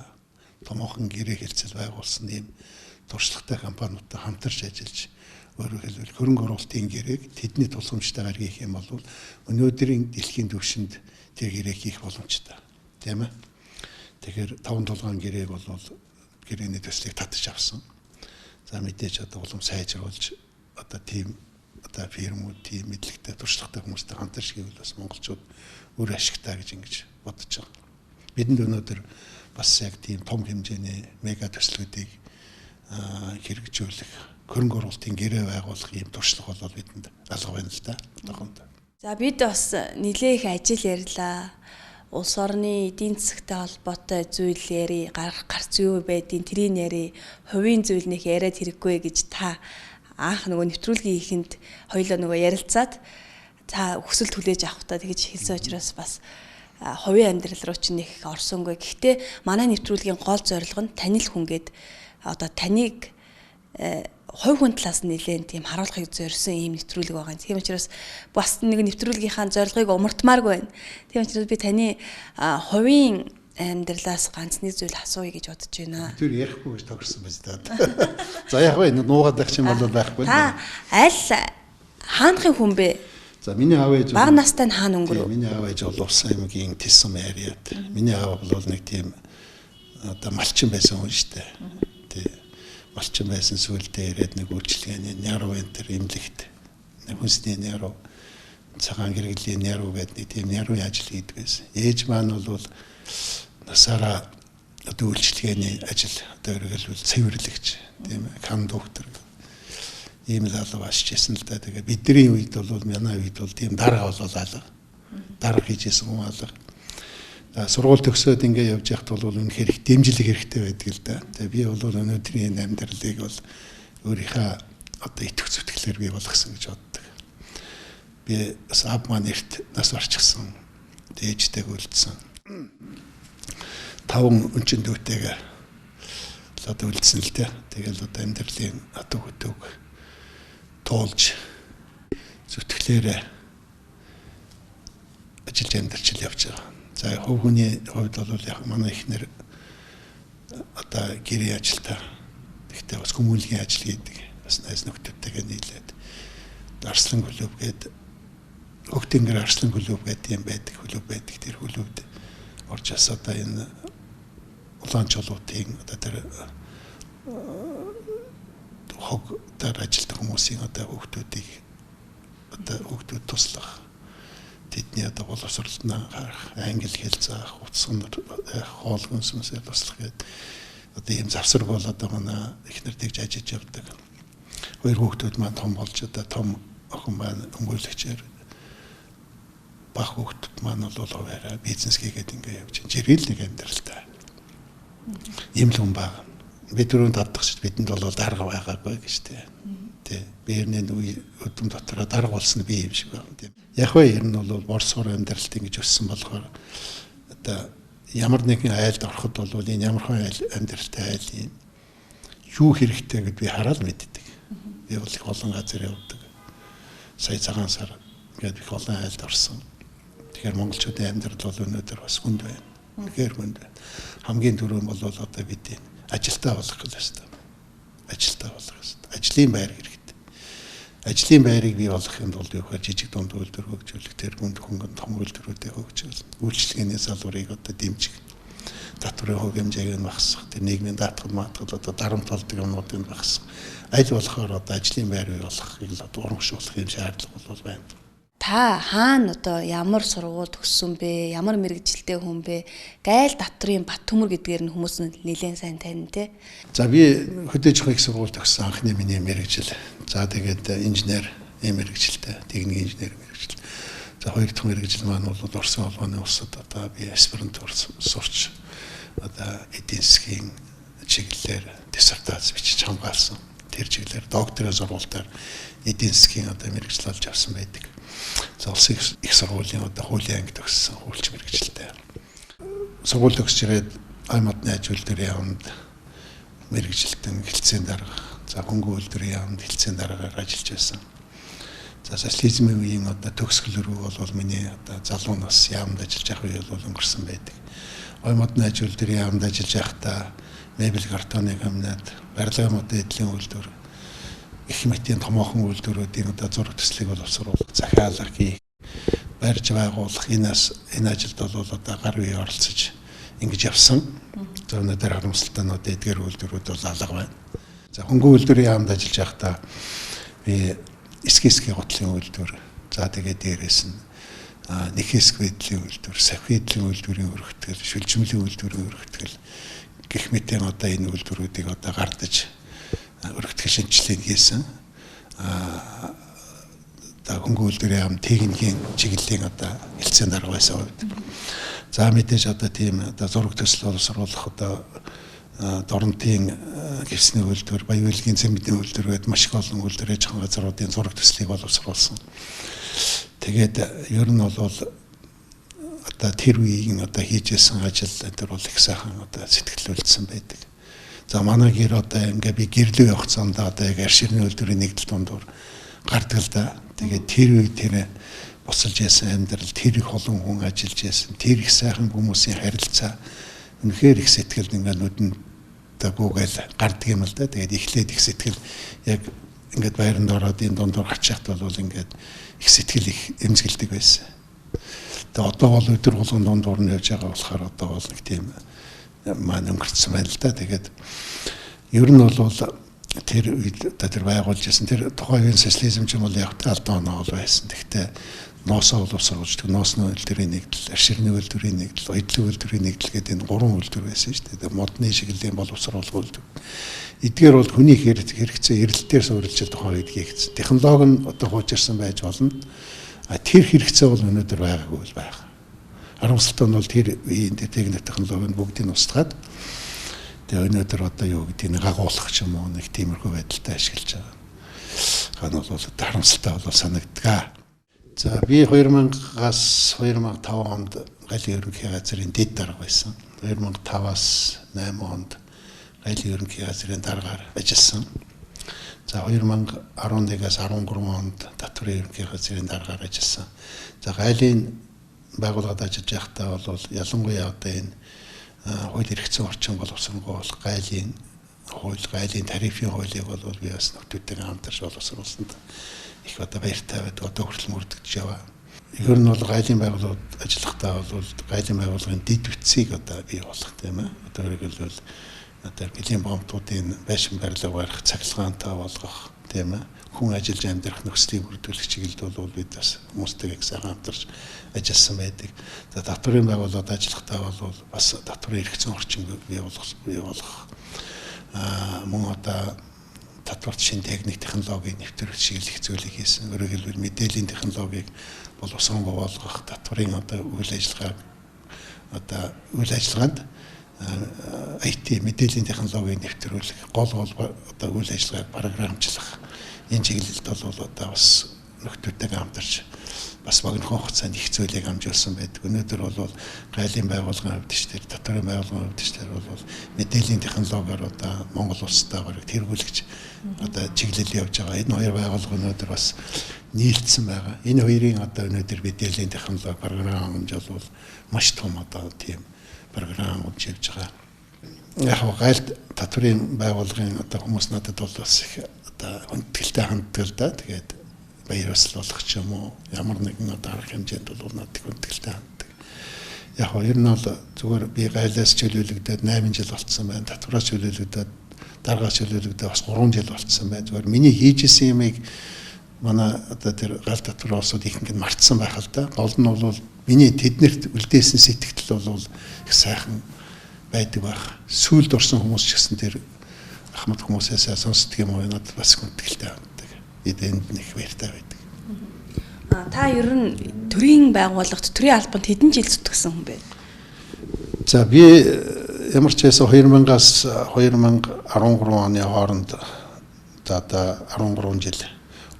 томоохон гэрээ хэлцэл байгуулсан ийм туршлагатай компаниудтай хамтарч ажиллаж өөрөөр хэлбэл хөрөнгө оруулалтын гэрээг тэдний тусламжтайгаар хийх юм бол өнөөдрийн дэлхийн түвшинд тэр гэрээг хийх боломжтой. тийм ээ. Тэгэхээр таван тулгаан гэрээг бол гэрээний төслийг татаж авсан. За мэдээж одоо улам сайжруулж одоо тийм одоо фирмүүд, тийм мэдлэгтэй, туршлагатай хүмүүстэй хамтарч гэвэл бас монголчууд өөр ашигтай гэж ингэж бодож байгаа. Бидэнд өнөөдөр бас яг тийм том хэмжээний мега төслүүдийг хэрэгжүүлэх, хөрөнгө оруулалтын гэрээ байгуулах ийм туршлага бол бидэнд алга байна л да. Одоохондоо. За бид бас нэлээх ажил ярьлаа. Улс орны эдийн засагтай холбоотой зүйл яри, гарах гарц юу байдیں۔ Тэрийг яри, хувийн зүйл нэх яриад хэрэггүй гэж та анх нөгөө нэвтрүүлгийн ихэнд хоёлоо нөгөө ярилцаад та хүсэл хүлээж авах та тэгж хэлсэн учраас бас хувийн амьдрал руу ч нэх орсонгүй. Гэхдээ манай нэвтрүүлгийн гол зорилго нь танил хүн гээд одоо таныг хувь хүн талаас нь нэлээд тийм харуулахыг зорьсон ийм нэвтрүүлэг байгаа юм. Тийм учраас бас нэг нэвтрүүлгийнхаа зорилгыг умартмааргүй байна. Тийм учраас би таны хувийн амьдралаас ганц нэг зүйл асууя гэж бодож байна. Тэр ярихгүй гэж тохирсон байж та. За яг вэ нуугаад байх юм бол байхгүй. Та аль хаанхын хүн бэ? За миний аав ээж бага настай нь хаана өнгөрөв? Миний аав ээж бол Увсан аймгийн Тэсэн Мариад. Миний аав бол нэг тийм одоо малчин байсан хүн шүү дээ. Тий. Малчин байсан сүулдэ ирээд нэг үйлчилгээний няруу энэ төр имлэгт нэг хүнсний няруу цагаан гэргэлийн няруу гэдэг нэг тийм нярууны ажил хийдэг байсан. Ээж маань бол насаараа одоо үйлчилгээний ажил одоо өргөлбөл цэвэрлэгч тийм ээ кондуктор ийм л алга ашиж байсан л да. Тэгээд бидний үед бол манай үед бол тийм дарга бол алга. Дарга хийжсэн хүн алга. Сургууль төгсөөд ингээ явж байхад бол үнэхээр их дэмжлэг хэрэгтэй байдаг л да. Тэгээ би бол өнөөдрийн энэ амьдралыг бол өөрийнхөө одоо итгэх зүтгэлээр бий болгосон гэж боддог. Би бас ав маань эрт нас барчихсан. Ээжтэйг үлдсэн. 5 өнчин дүүтэйгээ л одоо үлдсэн л дээ. Тэгэл одоо амьдралын атуг өтөг туулж зүтгэлээрээ ажиллаж амьдарч л явж байгаа. За хувь хүний хувьд бол яг манай эхнэр одоо гэрээ ажилтаа. Гэхдээ бас хүмүүнлэгийн ажил хийдэг. Бас найз нөхдөдтэйгээ нийлээд Арслан клуб гээд Хөгтөнгөр Арслан клуб гэдэг юм байдаг, клуб байдаг. Тэр клубд орж бас одоо энэ улаан чулуутын одоо тэр хог дээр ажилладаг хүмүүсийн одоо хүүхдүүдийг одоо хүүхдүүд туслах, тэдний одоо боловсролд анхаарах, англи хэл заах, утсан хоол хүнсээ туслах гэдэг одоо ийм завсраг бол одоо манай эхнэр тэгж ажиллаж явдаг. Хоёр хүүхдүүд маань том болж одоо том охин маань өмгөөлөгчээр, баг хүүхдүүд маань бол хуваараа бизнес хийгээд ингээ явж байна. Жиргэл нэг амьдралтай. Ийм л хүн баг. Би түрүүнд тавдах бидэнд бол дарга байгаагүй гэж тий. Тэ. Би ерний үе өдөм дотороо дарга болсон би юм шиг байна тийм. Яг вэ ер нь бол бор сур амьдралт ингэж өссөн болохоор одоо ямар нэгэн айлд ороход бол энэ ямар хон айл амьдралтай айл юм юу хэрэгтэй гэд би хараад мэддэг. Би бол их олон газар явдаг. Сая цагаан сар ингээд их олон айлд орсон. Тэгэхээр монголчуудын амьдрал бол өнөөдөр бас хүнд байна. Үнэхээр хүнд байна. Хамгийн түрүүн бол одоо бид ажилтаа болох ёстой. Ажилтаа болох ёстой. Ажлын байр хэрэгтэй. Ажлын байрыг бий болгохын тулд юу гэхээр жижиг дунд үйлдвэр хөгжүүлэх, тэр хүнд хөнгөн том үйлдвэрүүдээ хөгжүүлэх, үйлчилгээний салбарыг одоо дэмжих, татварын хувь хэмжээг нь багасгах, тэр нийгмийн даатгал маатгал одоо дарамт болдог юмнуудыг багасгах. Аль болохоор одоо ажлын байр бий болохыг л одоо урамшуулах юм шаардлага бол байна. Та хаана одоо ямар сургууль төгссөн бэ? Ямар мэргэжилтэй хүн бэ? Гайл татрын Баттөмөр гэдгээр нь хүмүүс нь нэлээд сайн танина те. За би хөдөө жихэг сургууль төгссөн анхны миний мэргэжил. За тэгээд инженер мэргэжилтэй, техник инженер мэргэжил. За хоёр дахь мэргэжил маань бол Оросын холбооны улсад одоо би аспирантур сурч одоо эдийн засгийн чиглэлээр диссертац бичиж хамгаалсан. Тэр чиглэлээр докторийн сургуультаар эдийн засгийн одоо мэргэжил олж авсан байдаг. За улсын их сургуулийн одоо хуулийн анги төгссөн хуульч мэргэжилтэй. Сургууль төгсөж ирээд ай модны аж үйлдвэрийн яамд мэргэжилтэн хэлтсийн дарга, за хөнгөн үйлдвэрийн яамд хэлтсийн даргаар ажиллаж байсан. За социализмын үеийн одоо төгсгөл рүү бол миний одоо залуу нас яамд ажиллаж явах үе бол өнгөрсөн байдаг. Ой модны аж үйлдвэрийн яамд ажиллаж байхдаа мебель картоны комбинат, барилга модын эдлийн үйлдвэр, их мэтийн томоохон үйлдвэрүүдийн одоо зураг төслийг боловсруулах, захиалга хийх, барьж байгуулах энэ ажилд бол одоо гар үе оролцож ингэж явсан. За өнөөдөр харамсалтай нь одоо эдгээр үйлдвэрүүд бол алга байна. За хөнгөн үйлдвэрийн яамд ажиллаж байхдаа би эсгэ гутлын үйлдвэр, за тэгээд дээрээс нь нэхэсг эдлийн үйлдвэр, сахи эдлийн үйлдвэрийн өргөтгөл, шүлжмэлийн үйлдвэрийн өргөтгөл гэх мэтийн одоо энэ үйлдвэрүүдийг одоо гардаж өргөтгөл шинжилгээнд хийсэн. Одоо хөнгөн үйлдвэрийн яам техникийн чиглэлийн одоо хэлтсийн дарга байсан үед. За мэдээж одоо тийм одоо зураг төсөл боловсруулах одоо Доронтын гэвсний үйлдвэр, Баян-Үйлгийн цэмбэдийн үйлдвэр гээд маш их олон үйлдвэр аж ахуйн газруудын зураг төслийг боловсруулсан. Тэгээд ер нь бол одоо тэр үеийн одоо хийж исэн ажил тэр бол их сайхан одоо сэтгэл үлдсэн байдаг. За манай гэр одоо ингээ би гэрлөө явах замдаа одоо яг арширны үйлдвэрийн нэгдэл дундуур гардаг л да. Тэгээд тэр үе тэр буцалж ясан амьдрал, тэр их олон хүн ажиллаж ясан, тэр их сайхан хүмүүсийн харилцаа үнэхээр их сэтгэлд ингээ нүдэнд гүгээл гардаг юм л да. Тэгээд эхлээд их сэтгэл яг ингээд байранд ороод энэ дундуур гарч яхад бол ингээд их сэтгэл их эмзэгэлдэг байсан. Тэгээд одоо бол өдөр болгон дундуур нь явж байгаа болохоор одоо бол нэг тийм маань өнгөрцсөн байна л да. Тэгээд ер нь бол тэр үед одоо тэр байгуулж байсан тэр тухайн үеийн социализм ч юм бол яг алдаан оноо бол байсан. Тэгэхдээ ноосоо боловсруулж ноосны үйлдвэрийн нэгдэл, арширны үйлдвэрийн нэгдэл, оёдлын үйлдвэрийн нэгдэл гэдэг энэ гурван үйлдвэр байсан шүү дээ. Модны шиглэлийн боловсруулах үйлдвэр. Эдгээр бол хүний хэрэгцээ эрэлтээр суурилж тухайн үед хийгдсэн. Технологи нь одоо хуучирсан байж болно. А тэр хэрэгцээ бол өнөөдөр байгаагүй л байх. Харамсалтай нь бол тэр үеийн техник технологи нь бүгдийг устгаад тэгээ өнөөдөр одоо юу гэдгийг гагуулах ч юм уу нэг тиймэрхүү байдалтай ашиглаж байгаа. Ган бол одоо харамсалтай бол санагддаг. За би 2000-аас 2005 онд галын ерөнхий газрын дэд дарга байсан. 2005-аас 8 онд галын ерөнхий газрын даргаар ажилласан. За 2011-аас 13 онд татварын ерөнхий газрын даргаар ажилласан. За гайлын байгууллагад ажиллаж байхдаа бол ялангуяа одоо энэ хууль эрх зүйн орчин боловсронгуй бол гайлын хууль, гайлын тарифын хуулийг бол би бас нөхдүүдтэйгээ хамтарч боловсруулсанд их одоо баяртай байдаг. Одоо хүртэл мөрдөгдөж яваа. Ер нь бол гайлын байгууллагад ажиллахдаа бол гайлын байгууллагын дэд бүтцийг одоо бий болгох тийм ээ. Одоо хэлбэл одоо бэлгийн бомтуудын байшин барилга барих, цахилгаантай болгох тийм ээ. Хүн ажиллаж амьдрах нөхцөлийг бүрдүүлэх чиглэлд бол бид бас хүмүүстэйгээ их сайхан хамтарч ажилласан байдаг. За татварын байгууллагад ажиллахдаа бол бас татварын эрх зүйн орчин бий болгох мөн одоо татварт шинэ техник технологийн нэвтрүүлэх чиглэх зүйлийг хийсэн. Өөрөөр хэлбэл мэдээллийн технологиг боловсронгуй болгох, татварын одоо үйл ажиллагааг одоо үйл ажиллагаанд IT мэдээллийн технологиг нэвтрүүлэх, гол одоо үйл ажиллагааг програмчлах энэ чиглэлд бол одоо бас нөхдүүдтэйгээ хамтарч бас богино хугацаанд их зүйлийг амжуулсан байдаг. Өнөөдөр бол гайлын байгууллагын хувьд ч тэр татварын байгууллагын хувьд ч тэр бол мэдээллийн технологиор одоо Монгол улстай бараг тэргүүлэгч одоо чиглэл явж байгаа. Энэ хоёр байгууллага өнөөдөр бас нийлцсэн байгаа. Энэ хоёрын одоо өнөөдөр мэдээллийн технологи програм хангамж бол маш том одоо тийм програм хангамж явж байгаа. Яг гайлт татварын байгууллагын одоо хүмүүс надад бол бас их одоо хүндэтгэлтэй ханддаг л да. Тэгээд баяр ёслолох ч юм уу ямар нэгэн одоо арга хэмжээнд бол надад хүндэтгэлтэй ханддаг. Яг нь ер нь бол зүгээр би гайлаас чөлөөлөгдөөд 8 жил болцсон байна. Татвараас чөлөөлөгдөөд даргаас чөлөөлөгдөөд бас 3 жил болцсон байна. Зүгээр миний хийж исэн юмыг манай одоо тэр гал татвар улсууд ихэнх нь мартсан байх л да. Гол нь бол миний тэднэрт үлдээсэн сэтгэл бол их сайхан байдаг байх. Сүүлд орсон хүмүүс ч гэсэн тэр ахмад хүмүүсээс сонсдог юм уу надад бас хүндэтгэлтэй ханддаг. Энд нэг баяртай байдаг. Та ер нь төрийн байгууллагт, төрийн албанд хэдэн жил зүтгэсэн хүн бэ? За би ямар ч байсан 2000-аас 2013 оны хооронд за одоо 13 жил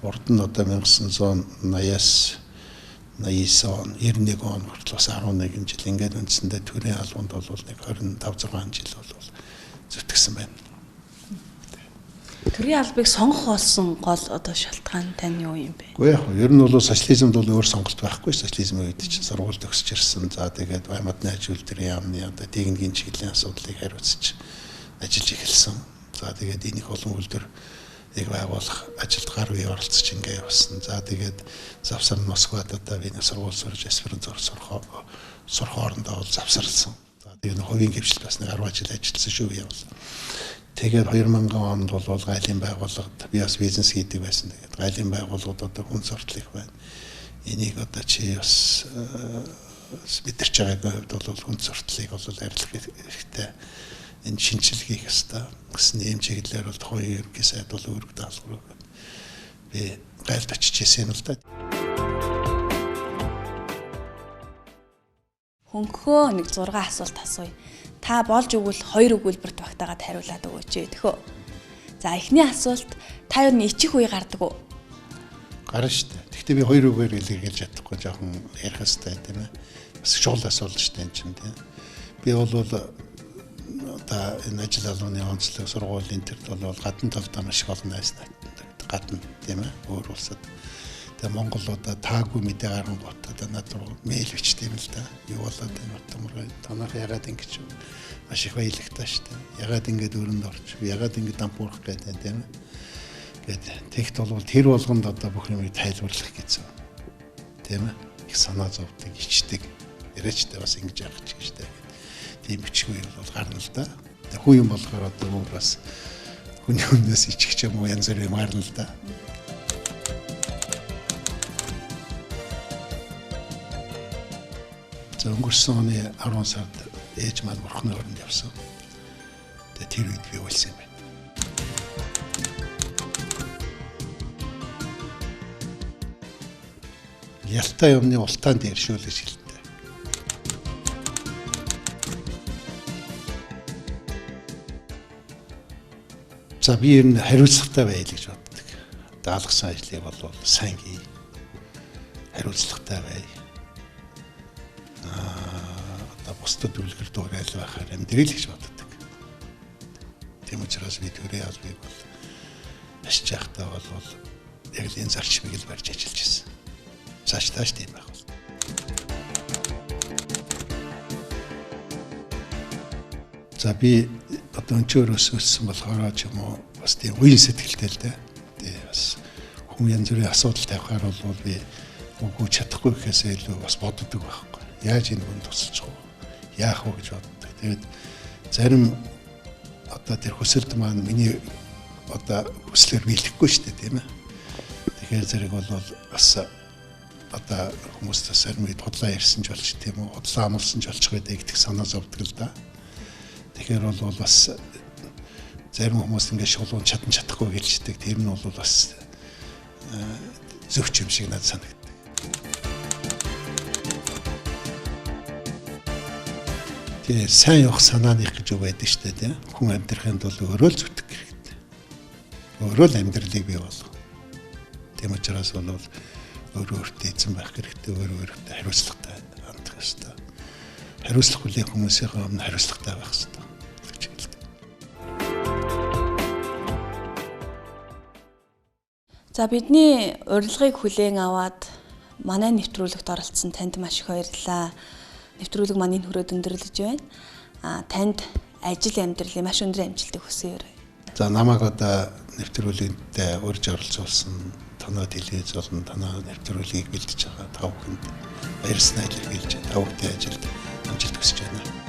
урд нь одоо 1980-аас 89 он, 91 он хүртэл бас 11 жил ингээд үндсэндээ төрийн албанд бол нэг 25 6 жил бол зүтгэсэн байна. Төрийн албыг сонгох болсон гол одоо шалтгаан тань юу юм бэ? Үгүй яг ер нь бол социализмд бол өөр сонголт байхгүй. Социализмын үед чинь сургууль төгсөж ирсэн. За тэгээд модны аж үйлдвэрийн яамны одоо техникийн чиглэлийн асуудлыг хариуцж ажиллаж эхэлсэн. За тэгээд энэ их олон үйлдвэрийг байгуулах ажилд гар үе оролцож ингээ явсан. За тэгээд завсар Москвад одоо би сургууль сурж аспирантур сурах орондоо бол завсарласан. За Тэгээ хувийн хвшилт бас нэг 10 жил ажилласан шүү явал. Тэгээд 2000 онд бол гайлын байгууллагад би бас бизнес хийдэг байсан. Тэгээд гайлын байгууллагад одоо хүн суртал их байна. Энийг одоо чи бас мэдэрч байгаагийн хувьд бол хүн суртлыг бол арилгах хэрэгтэй. Энэ шинжилгээ хийх ёстой гэсэн ийм чиглэлээр бол тухайн ерөнхий сайд бол үүрэг даалгавар өгөөд би гайлд очиж исэн юм л да. Хөнхөө нэг 6 асуулт асууя. Та болж өгвөл 2 өгүүлбэрт багтаагаад хариулаад өгөөч тэхөө. За эхний асуулт, та юу н ичих үе гардаг уу? Гарна шүү дээ. Гэхдээ би 2 үгээр илэрхийлж чадахгүй, жоохон ярих хэрэгтэй тийм ээ. Бас чухал асуулт шүү дээ энэ чинь тийм. Би бол одоо энэ ажил албаны онцлог сургуулийн төрд бол гадна талдаа маш их олон найз гадна тийм ээ өөр улсад. Тэгээ Монгол одоо таагүй мэдээ гарангуут одоо над руу мэйл бичдэг юм л да. Юу болоод энэ утгамраа танах ягаад ингэж маш их баялагтай шүү дээ. Ягаад ингэж өрөнд орч, ягаад ингэж дампуурах гэдэг тийм ээ. Гээд тэгт бол тэр болгонд одоо бүх юмыг тайлбарлах гэсэн. Тийм ээ. Их санаа зовдөг, ичдэг. Яриачтай бас ингэж яах ч гэж дээ. Тийм бичгүй бол гарна л да. Тэг хүн юм болохоор одоо өөр бас хүний өмнөөс ичих ч юм уу янз бүрийн юм гарна л да. За өнгөрсөн оны 10 сард ээж маань бурхны оронд явсан. Тэгээ тэр үед би уйлсан юм байна. Ялтай юмны ултаан дээр шүү л гэж хэлдэг. За би ер нь хариуцлагатай байл гэж боддог. Даалгасан ажлыг бол сайн хий. Хариуцлагатай бай. Одоо бусдад үлгэр дуурайл байхаар амьдрал гэж боддог. Тийм учраас би төрийн албыг бол ашиж байхдаа бол яг л энэ зарчмыг л барьж ажиллаж байсан. Цааш тааш тийм байх бол. За би одоо өнчөөрөөс өссөн болохоор ч юм уу бас тийм уян сэтгэлтэй л дээ. Тэгээ бас хүн янз бүрийн асуудал тавихаар бол би үгүй чадахгүй гэхээсээ илүү бас боддог байхгүй. Яаж энэ хүн тусалж вэ? Яах вэ гэж боддог. Тэгээд зарим одоо тэр хүсэлт маань миний одоо хүслээр биелэхгүй шүү дээ, тийм ээ. Тэгэхээр зэрэг бол бас одоо хүмүүст бас зарим үед худлаа ярьсан ч болж тийм үү, худлаа амлсан ч болчих байдаг гэдэг санаа зовдөг л да. Тэгэхээр бол бас зарим хүмүүс ингээд шулуун чадан чадахгүй гэлждэг. Тэр нь бол бас зөвч юм шиг надад санагддаг. Тэгээ сайн явах санааных гэж үг байдаг шүү дээ, тийм. Хүн амьдрахын тулд өөрөө л зүтгэх хэрэгтэй. Өөрөө л амьдралыг бий болгох. Тийм учраас бол өөрөө өөртөө эзэн байх хэрэгтэй, өөрөө өөртөө хариуцлагатай хандах ёстой. Хариуцлага хүлээх хүмүүсийн өмнө хариуцлагатай байх ёстой гэж хэлдэг. За бидний урилгыг хүлээн аваад манай нэвтрүүлэгт оролцсон танд маш их баярлалаа. Нэвтрүүлэг маань энэ хүрээд өндөрлөж байна. Танд ажил амьдралын маш өндөр амжилтыг хүсье. За намайг одоо нэвтрүүлэгт урьж оролцуулсан танаа телевиз болон танаа нэвтрүүлгийг бэлдэж байгаа та бүхэнд баярсанаа илэрхийлж та бүхний ажилд амжилт хүсэж байна.